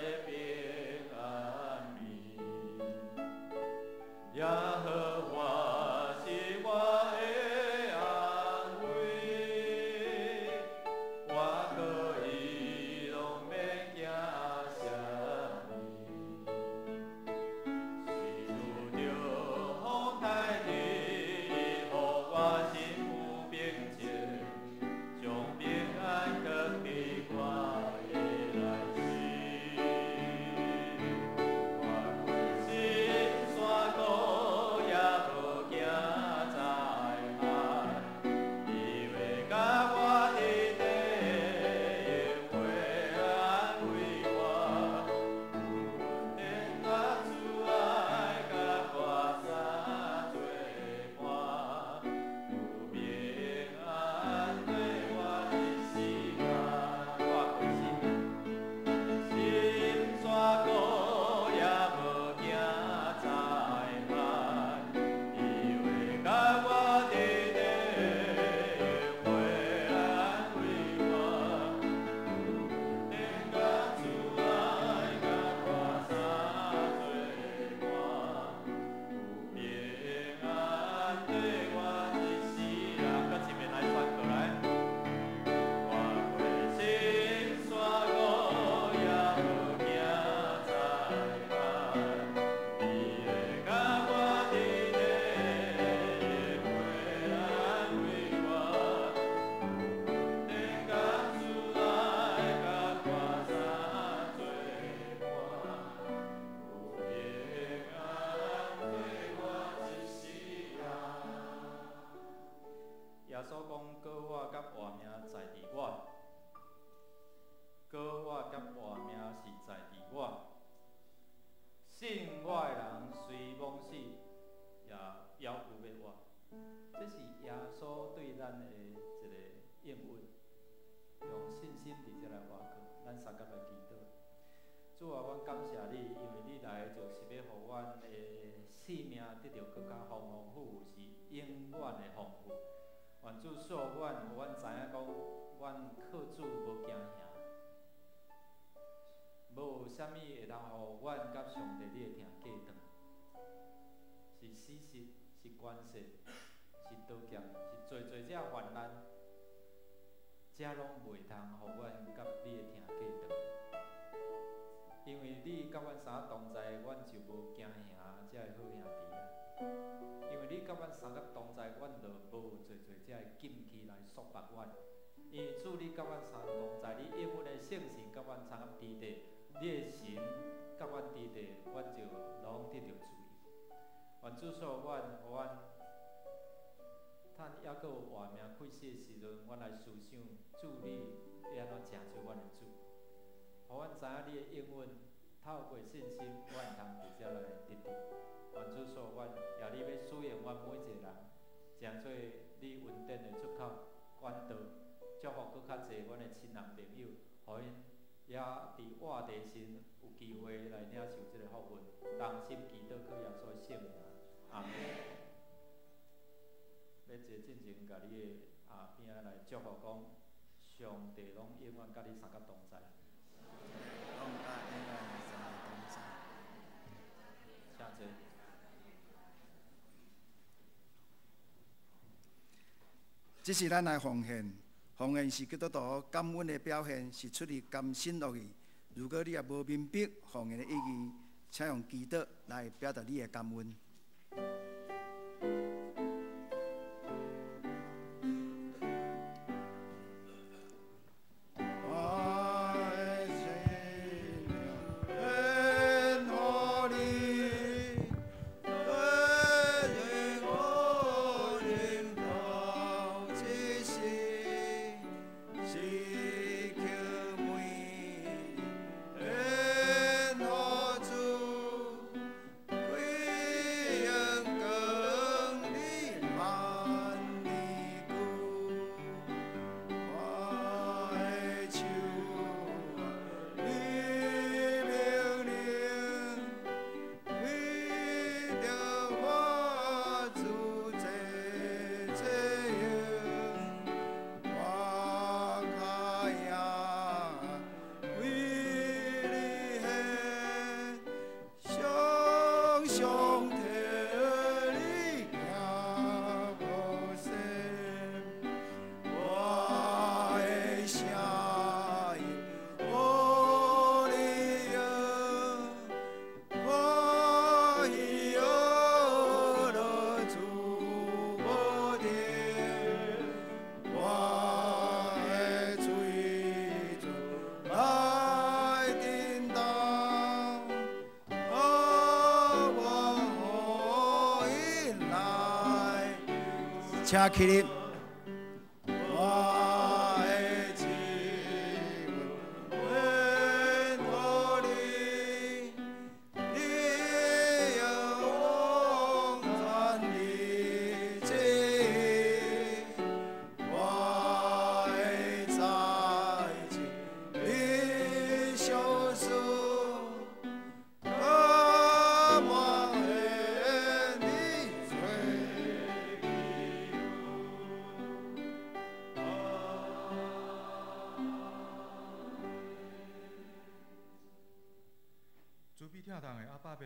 [SPEAKER 2] 主啊，阮感謝你，因為你來就是欲予阮的生命得著閣較豐豐富富，是永遠的豐富。願主賜阮，予阮知影講，阮靠主無驚嚇，無啥物會當予阮佮上帝你的疼隔斷。是死實，是權勢，是刀劍，是濟濟這患難，這攏袂通予阮佮你的疼隔斷。因為你佮阮三個同在，阮就無驚嚇這个好兄弟啊。因為你佮阮三個同在，阮就無濟濟這个禁忌來束縛阮。因為主你佮阮三個同在，你應允的聖神佮阮三個佇佇，你的神佮阮佇佇，阮就攏得著自由。願主賜阮，予阮趁猶閣有活命氣息的時陣，阮來思想主你會按怎成就阮的主，予阮知影你的應允，透過信心，阮會通佇遮來得著。願主賜阮，也你欲使用阮每一个人，成做你恩典的出口管道，祝福閣較濟阮的親人朋友，予𪜶也佇活地時有機會來領受這个福分，同心祈禱靠耶穌的聖名，阿們。欲坐進前，共你的後邊來祝福講，上帝攏永遠佮你三個同在。
[SPEAKER 1] 攏佮永遠三個同在。
[SPEAKER 2] 請坐。
[SPEAKER 1] 這是咱來奉獻，奉獻是基督徒感恩的表現，是出自甘心樂意。如果你也無明白奉獻的意義，請用祈禱來表達你的感恩。請起立。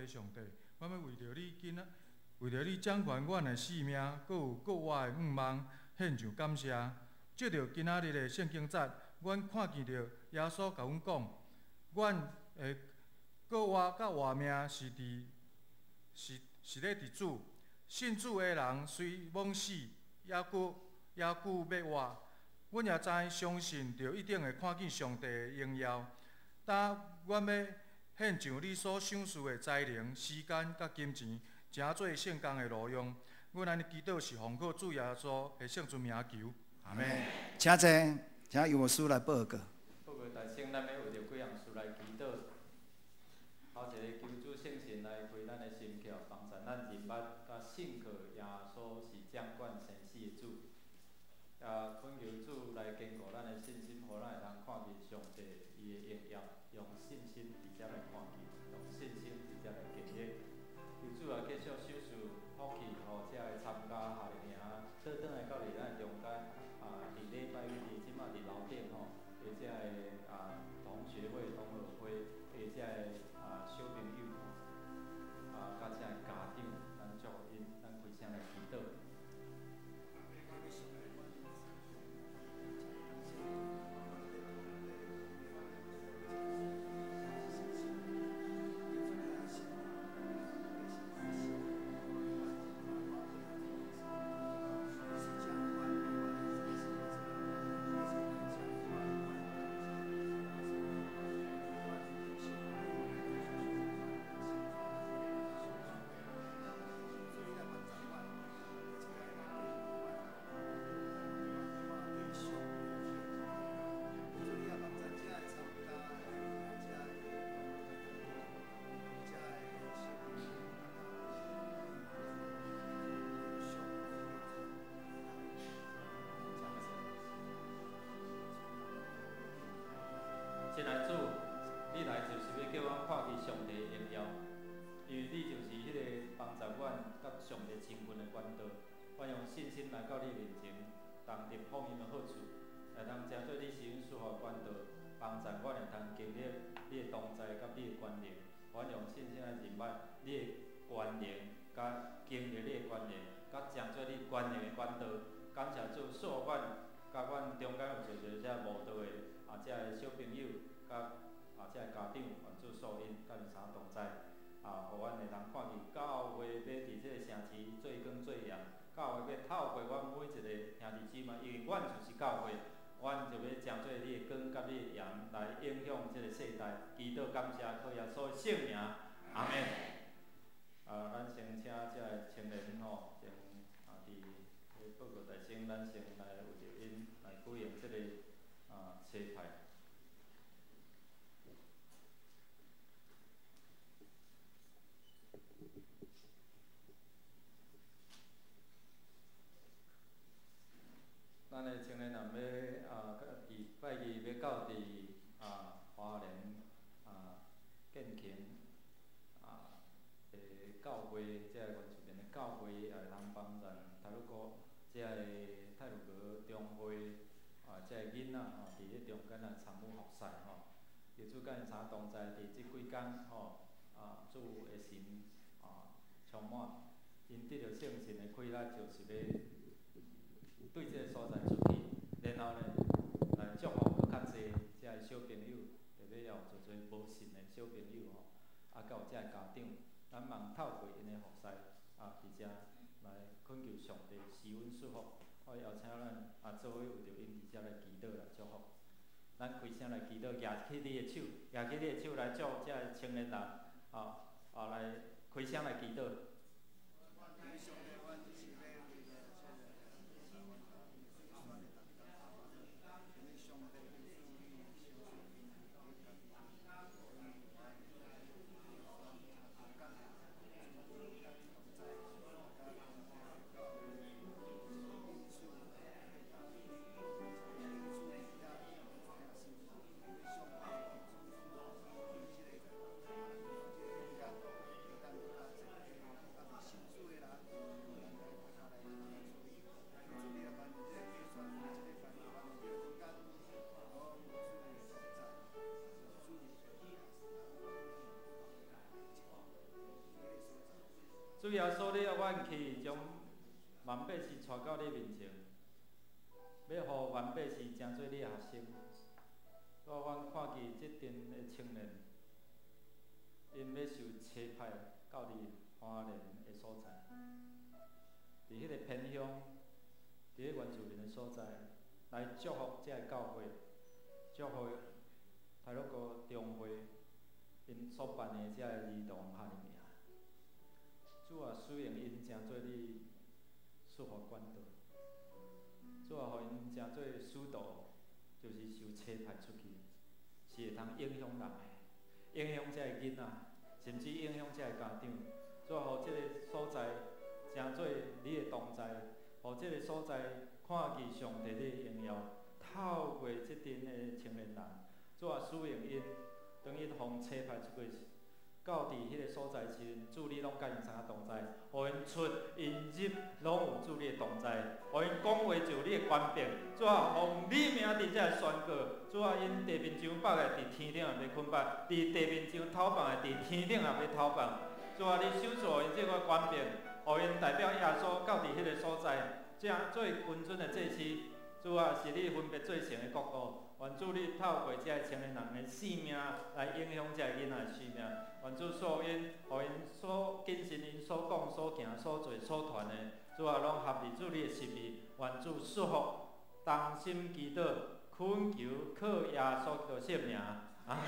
[SPEAKER 4] 上帝，我欲為著你今仔，為著你掌權阮的性命，閣有閣活的願望，獻上感謝。藉著今仔日的聖經節，阮看見著耶穌共阮講，阮的閣活佮活命是佇是是咧佇主。信主的人雖罔死，猶閣欲活。阮也知相信著一定會看見上帝的榮耀。當阮欲獻上你所賞賜的才能、時間佮金錢，成做聖工的路用。阮按呢祈禱是奉靠主耶穌的聖尊名求，阿們。
[SPEAKER 1] 請坐，請尤牧師來報告。
[SPEAKER 2] 報告大聖，咱欲為著幾項事來祈禱。頭一个，求主聖神來開咱的心竅，幫助咱認捌佮信靠耶穌是掌管生死的主。也懇求主來堅固咱的信心，予咱會通看見上帝伊的榮耀，用信心佇遮來祈繼續守事福氣，予遮个參加夏令營倒轉來到佇咱中間啊，佇禮拜一佇這馬佇樓頂吼，的遮个啊同學會、同樂會的遮个啊小朋友啊，佮遮个家長，咱祝福𪜶，咱開聲來祈禱。親愛主，你來就是欲叫阮看見上帝的榮耀，因為你就是彼个幫助阮佮上帝親近的管道。阮用信心來到你面前，同得福音的好處，會通成做你施恩賜福的管道，幫助阮會通經歷你的同在佮你的權能。阮用信心來認捌你的權能，佮經歷你的權能，佮成做你權能的管道。感謝主賜予阮，佮阮中間有濟濟遮無道的啊，遮个小朋友，佮啊遮个家長，願主賜𪜶佮𪜶相同在，啊，予阮會通看見教會欲佇這个城市做光做鹽，教會欲透過阮每一个兄弟姊妹，因為阮就是教會，阮就欲成做你的光佮你的鹽，來影響這个世代。祈禱感謝，靠耶穌的聖名，阿們。啊，咱先請遮个青年吼，先啊佇報告大聲，咱先來為著𪜶來舉行這个啊差派。咱的青年人欲啊，佇拜二欲到佇啊花蓮啊建勤啊的教會，這个原住民的教會，也會通幫咱太魯閣這个太魯閣中會啊，這个囡仔吼，佇咧中間來參與服侍吼。求主佮𪜶三同在，佇這幾工吼啊，主的心啊充滿，𪜶得著聖神的氣力，就是欲對這个所在出去，然後呢，來祝福閣較濟遮个小朋友，特別也有濟濟無信的小朋友吼，啊，佮有遮个家長，咱望透過𪜶的服侍，啊，佇遮來懇求上帝施恩賜福。我邀請咱啊，做伙為著𪜶佇遮來祈禱來祝福。咱開聲來祈禱，舉起你的手，舉起你的手來祝福遮个青年人，啊啊來開聲來祈禱。主耶穌，你欲阮去，將萬百姓帶到你面前，欲予萬百姓成做你的學生。主啊，阮看見這陣的青年，𪜶欲受差派到佇花蓮的所在，佇彼個偏鄉，佇彼個原住民的所在，來祝福這個教會，祝福太魯閣中會𪜶所辦的這個兒童夏令營。主啊，使用𪜶成做你賜福管道。主啊，予𪜶成做使徒，就是受差派出去，是會通影響人的，影響這个囡仔，甚至影響這个家長。主啊，予這个所在成做你的同在，予這个所在看見上帝的榮耀，透過這陣的青年人，主啊，使用𪜶，當𪜶予差派出去，到到伫彼个所在时阵，主你拢佮𪜶相同在，予𪜶出𪜶入拢有主你的同在，予𪜶讲话就有你的权柄。主啊，奉你名伫遮宣告，主啊，𪜶地面上缚的伫天顶也欲捆缚，伫地面上偷放的伫天顶也欲偷放。主啊，你赏赐予𪜶这个权柄，予𪜶代表耶稣到伫彼个所在，这做君尊的祭司。主啊，是你分别做圣的国度。愿主你透过这个青年人的生命来影响这个囡仔的生命。愿主赐𪜶，予𪜶所谨慎𪜶所讲、所行、所做、所传的，主啊，拢合伫主你的心意。愿主赐福，同心祈祷，恳求靠耶稣基督圣名，阿们。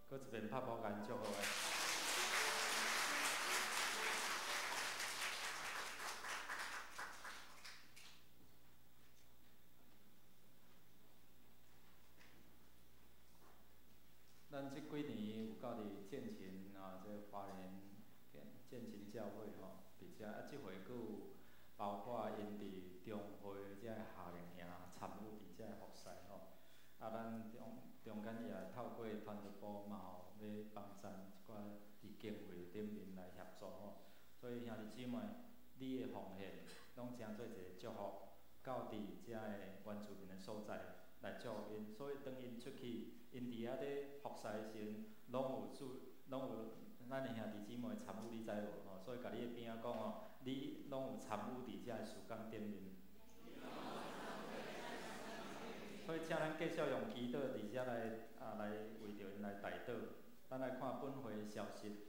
[SPEAKER 2] 阁一遍拍鼓共𪜶祝福的。咱这几年有到伫建勤啊，这个花莲建勤教会吼，伫遮啊，这回阁有包括𪜶伫中会这个夏令营参与伫遮个服侍吼。啊，咱中间也透过团队部嘛吼，欲帮赞一寡伫经费顶面来协助吼。所以兄弟姊妹，你的奉献拢成做一个祝福，到伫遮个原住民的所在来祝福𪜶。所以当𪜶出去，𪜶伫遐咧服侍的时阵，拢有主，拢有咱的兄弟姊妹参与，你知无吼？所以共你的边仔讲吼，你拢有参与伫遮个事工顶面。所以，请咱继续用祈祷伫遮来啊，来为著𪜶来代祷。咱来看本会消息，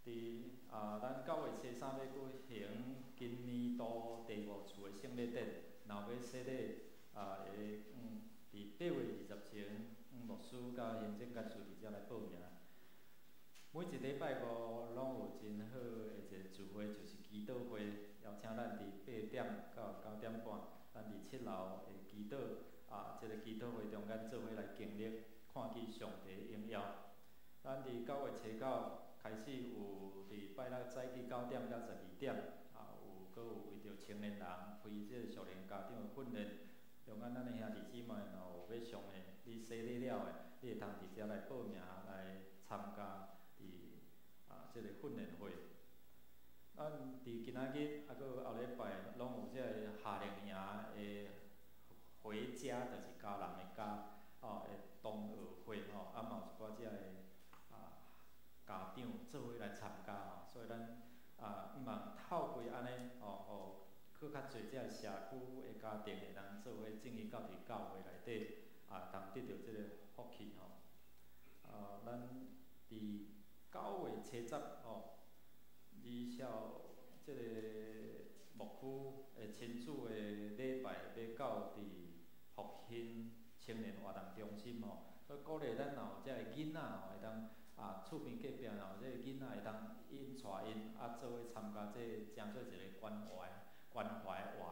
[SPEAKER 2] 伫啊，咱9月初三欲举行今年度第五次的圣礼典，若欲洗礼啊，会伫8月20前，牧师佮行政干事伫遮来报名。每一礼拜五拢有真好的一个聚会，就是祈祷会，邀请咱伫8点到9点半，咱伫7楼会祈祷。啊，这个祈祷会中间做伙来经历，看见上帝荣耀。咱伫9月初9开始有伫拜六早起9点到12点，啊，有阁有为著青年人开这个属灵家长的训练。中间咱的兄弟姊妹若有欲上的，你洗礼了的，你会通伫遮来报名来参加伫啊这个训练会。咱伫今仔日啊，阁有后礼拜拢有这个夏令营的回家，就是家人的家，吼，的同学会吼，啊嘛有一寡遮个啊家长做伙来参加吼，所以咱啊毋望透过按呢吼，予阁较济遮个社区的家庭会当做伙进去到伫教会内底啊，通得著这个福气吼。啊，咱伫9月初10吼，李孝这个牧区的亲子的礼拜欲到伫复兴青年活动中心吼，所以鼓励咱若有遮个囡仔吼，会当啊厝边隔壁若有这个囡仔会当𪜶带𪜶啊做伙参加这个，成做一个关怀活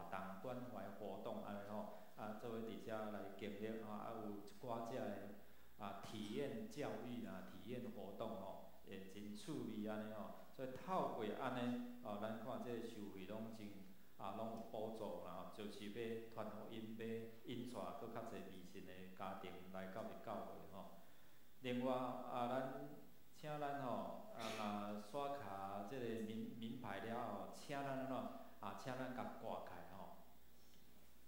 [SPEAKER 2] 动、关怀活动按呢吼，啊做伙伫遮来经历吼，啊有一寡遮个啊体验教育啊、体验活动吼，会真趣味按呢吼，所以透过按呢哦，咱看这个收费拢真啊，拢有补助啦吼，就是欲传福音，欲引带阁较济未信的家庭来到伫教会吼。另外啊，咱请咱吼啊，若刷卡这个名牌了后，请咱按怎啊，请咱共挂起来吼。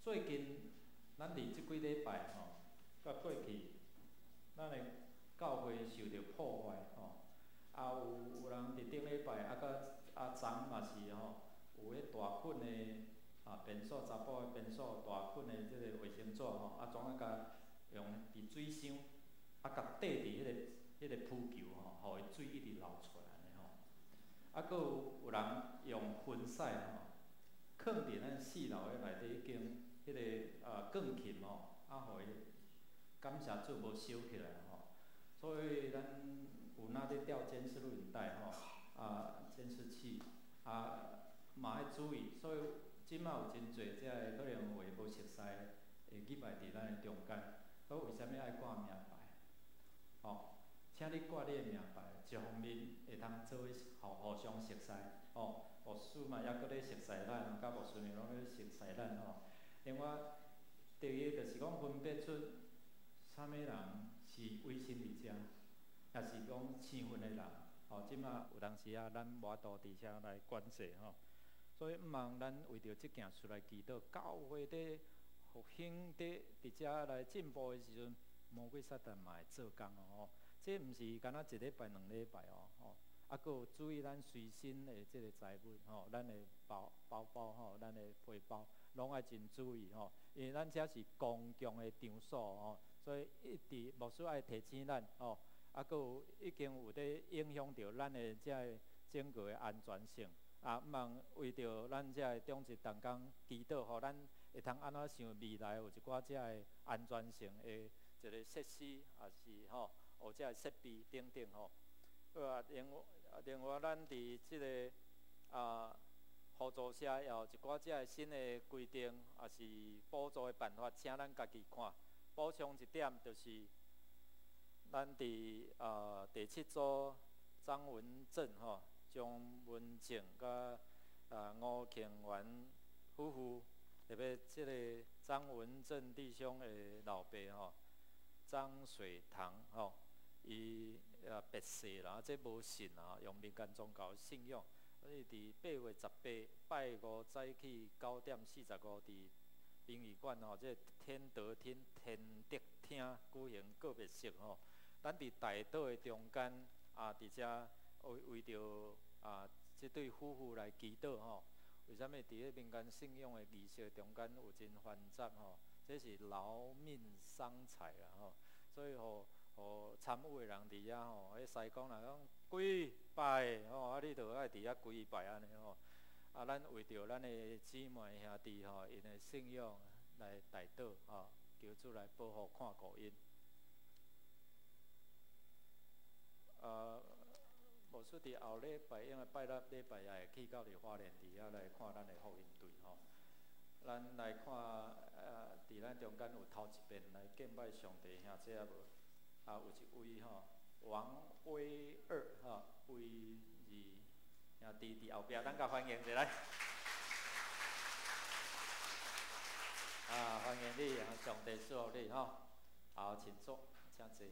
[SPEAKER 2] 最近咱伫这几礼拜吼，佮过去，咱的教会受著破坏吼，啊有人伫顶礼拜啊，佮啊昨嘛是吼。有彼大捆的啊，便所查埔的便所大捆的这个卫生纸吼，啊，怎啊共用伫水箱，啊，共缀伫彼个浮球吼，予伊水一直流出来按呢吼。啊，阁有人用薰屎吼，囥囥佇咱四樓的內底彼間彼个鋼琴吼，予伊感謝主無燒起來吼。所以咱有哪咧調監視錄影帶吼，監視器，嘛愛注意。所以這馬有真濟這个可能話無熟似會入來佇咱的中間。所以為啥物愛掛名牌？吼，請你掛你的名牌，一方面會通做伙互相熟似，吼，牧師嘛猶閣咧熟似咱，佮牧師娘攏咧熟似咱吼。另外，第二个就是講分別出啥物人是委身佇遮，抑是講生分的人，吼，這馬有當時啊，咱無法度佇遮來管制吼，所以毋茫咱為著這件事來祈禱，教會佇復興佇佇遮來進步的時陣，魔鬼撒旦嘛會做工哦吼。這毋是干焦一禮拜、兩禮拜哦，吼。閣有注意咱隨身的這个財物吼，咱的包包包吼，咱的背包，攏愛真注意吼，因為咱遮是公共的場所吼，所以一直牧師愛提醒咱吼，閣有已經有咧影響著咱的這个整個的安全性。毋茫為著咱這个長執同工祈禱，予咱會通按怎想未來有一寡這个安全性的一個設施，抑是吼，或者設備等等吼。好啊，另外咱佇這个互助社也有一寡這个新的規定，抑是補助的辦法，請咱家己看。補充一點，就是咱佇第七組張文正吼、張文靜佮吳慶元夫婦，特別這个張文正弟兄的老爸吼，張水堂吼，伊別世啦，這無信啊，用民間宗教信仰。伊佇8月18拜五早起9點45，佇殯儀館吼，這個天德廳天德廳舉行告別式吼。咱佇代禱的中間佇遮為為著這對夫婦來祈禱吼。為啥物佇咧民間信仰的儀式中間有真繁雜吼？這是勞命傷財啦吼，所以予予參與的人佇遐吼，彼師公若講跪拜吼，你就愛佇遐跪拜按呢吼。咱為著咱的姊妹兄弟吼，𪜶的信仰來代禱吼，求主來保護看顧𪜶。牧師佇後禮拜，因為拜六禮拜也會去到佇花蓮佇遐來看咱的福音隊吼。咱來看，佇咱中間有頭一遍來敬拜上帝兄弟仔無？有一位吼，王威二吼，威二兄弟佇後壁，咱共歡迎一下來。歡迎你，上帝賜福你吼。好，請坐，請坐。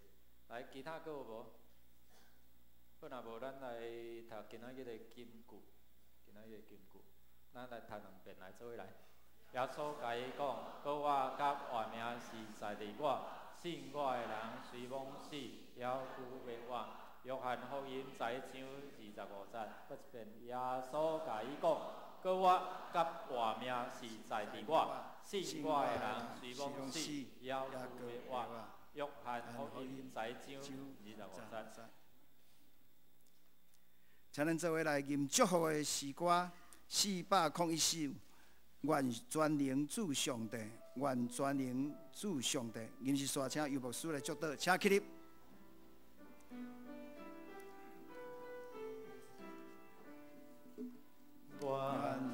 [SPEAKER 2] 來，其他閣有無？好，若無，咱來讀今仔日的金句。今仔日的金句，咱來讀兩遍來，做伙來。耶穌共伊講：閣活佮活命是在佇我，信我的人雖罔死，猶閣欲活。約翰福音十一章25節，閣一遍。耶穌共伊講：閣活佮活命是在佇我，信我的人雖罔死，猶閣欲活。約翰福音十一章25節。
[SPEAKER 1] 請咱做伙來吟祝福的詩歌401首。願全能主上帝，願全能主上帝。吟詩煞請尤牧師來祝禱，請起立。
[SPEAKER 3] 願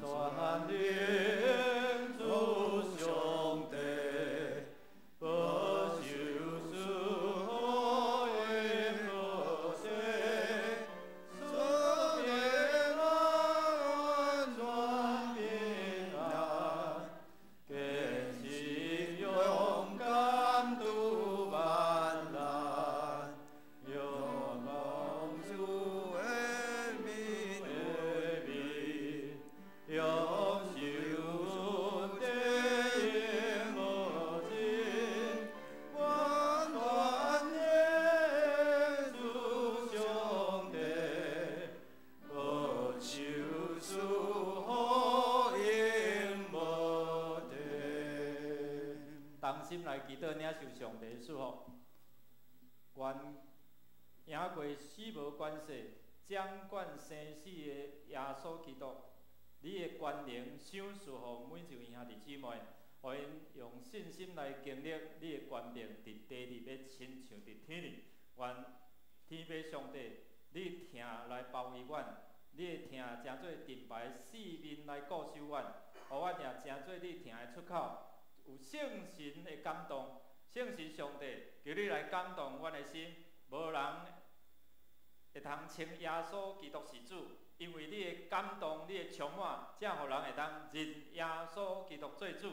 [SPEAKER 3] 全能主上帝，保守賜福的好勢，賜平安全平安，堅信勇敢渡萬難，仰望主的面，永受恩典無盡，願全能主上帝，保守賜福永無盡。
[SPEAKER 2] 同心來祈禱，領受上帝的祝福。願贏過死無關係、掌管生死的耶穌基督，你的權能賞賜予每一位兄弟姊妹，予𪜶用信心來經歷你的權柄，佇地裡欲親像佇天裡。願天父上帝，你疼來包圍阮，你的疼成做盾牌，四面來固守阮，予阮也成做你疼的出口。有聖神的感動，聖神上帝，求你來感動阮的心，無人會通稱耶穌基督是主，因為你的感動，你的充滿，才予人會當認耶穌基督做主。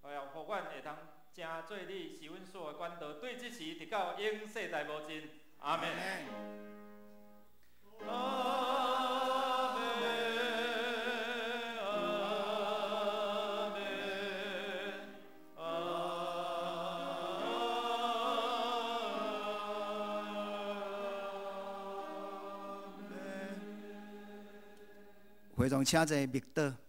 [SPEAKER 2] 哎呀，予阮會通成做你施恩所的管道，對這時直到永世代無盡。阿們。
[SPEAKER 3] 阿們，阿們，阿們。
[SPEAKER 1] 會眾請坐默禱。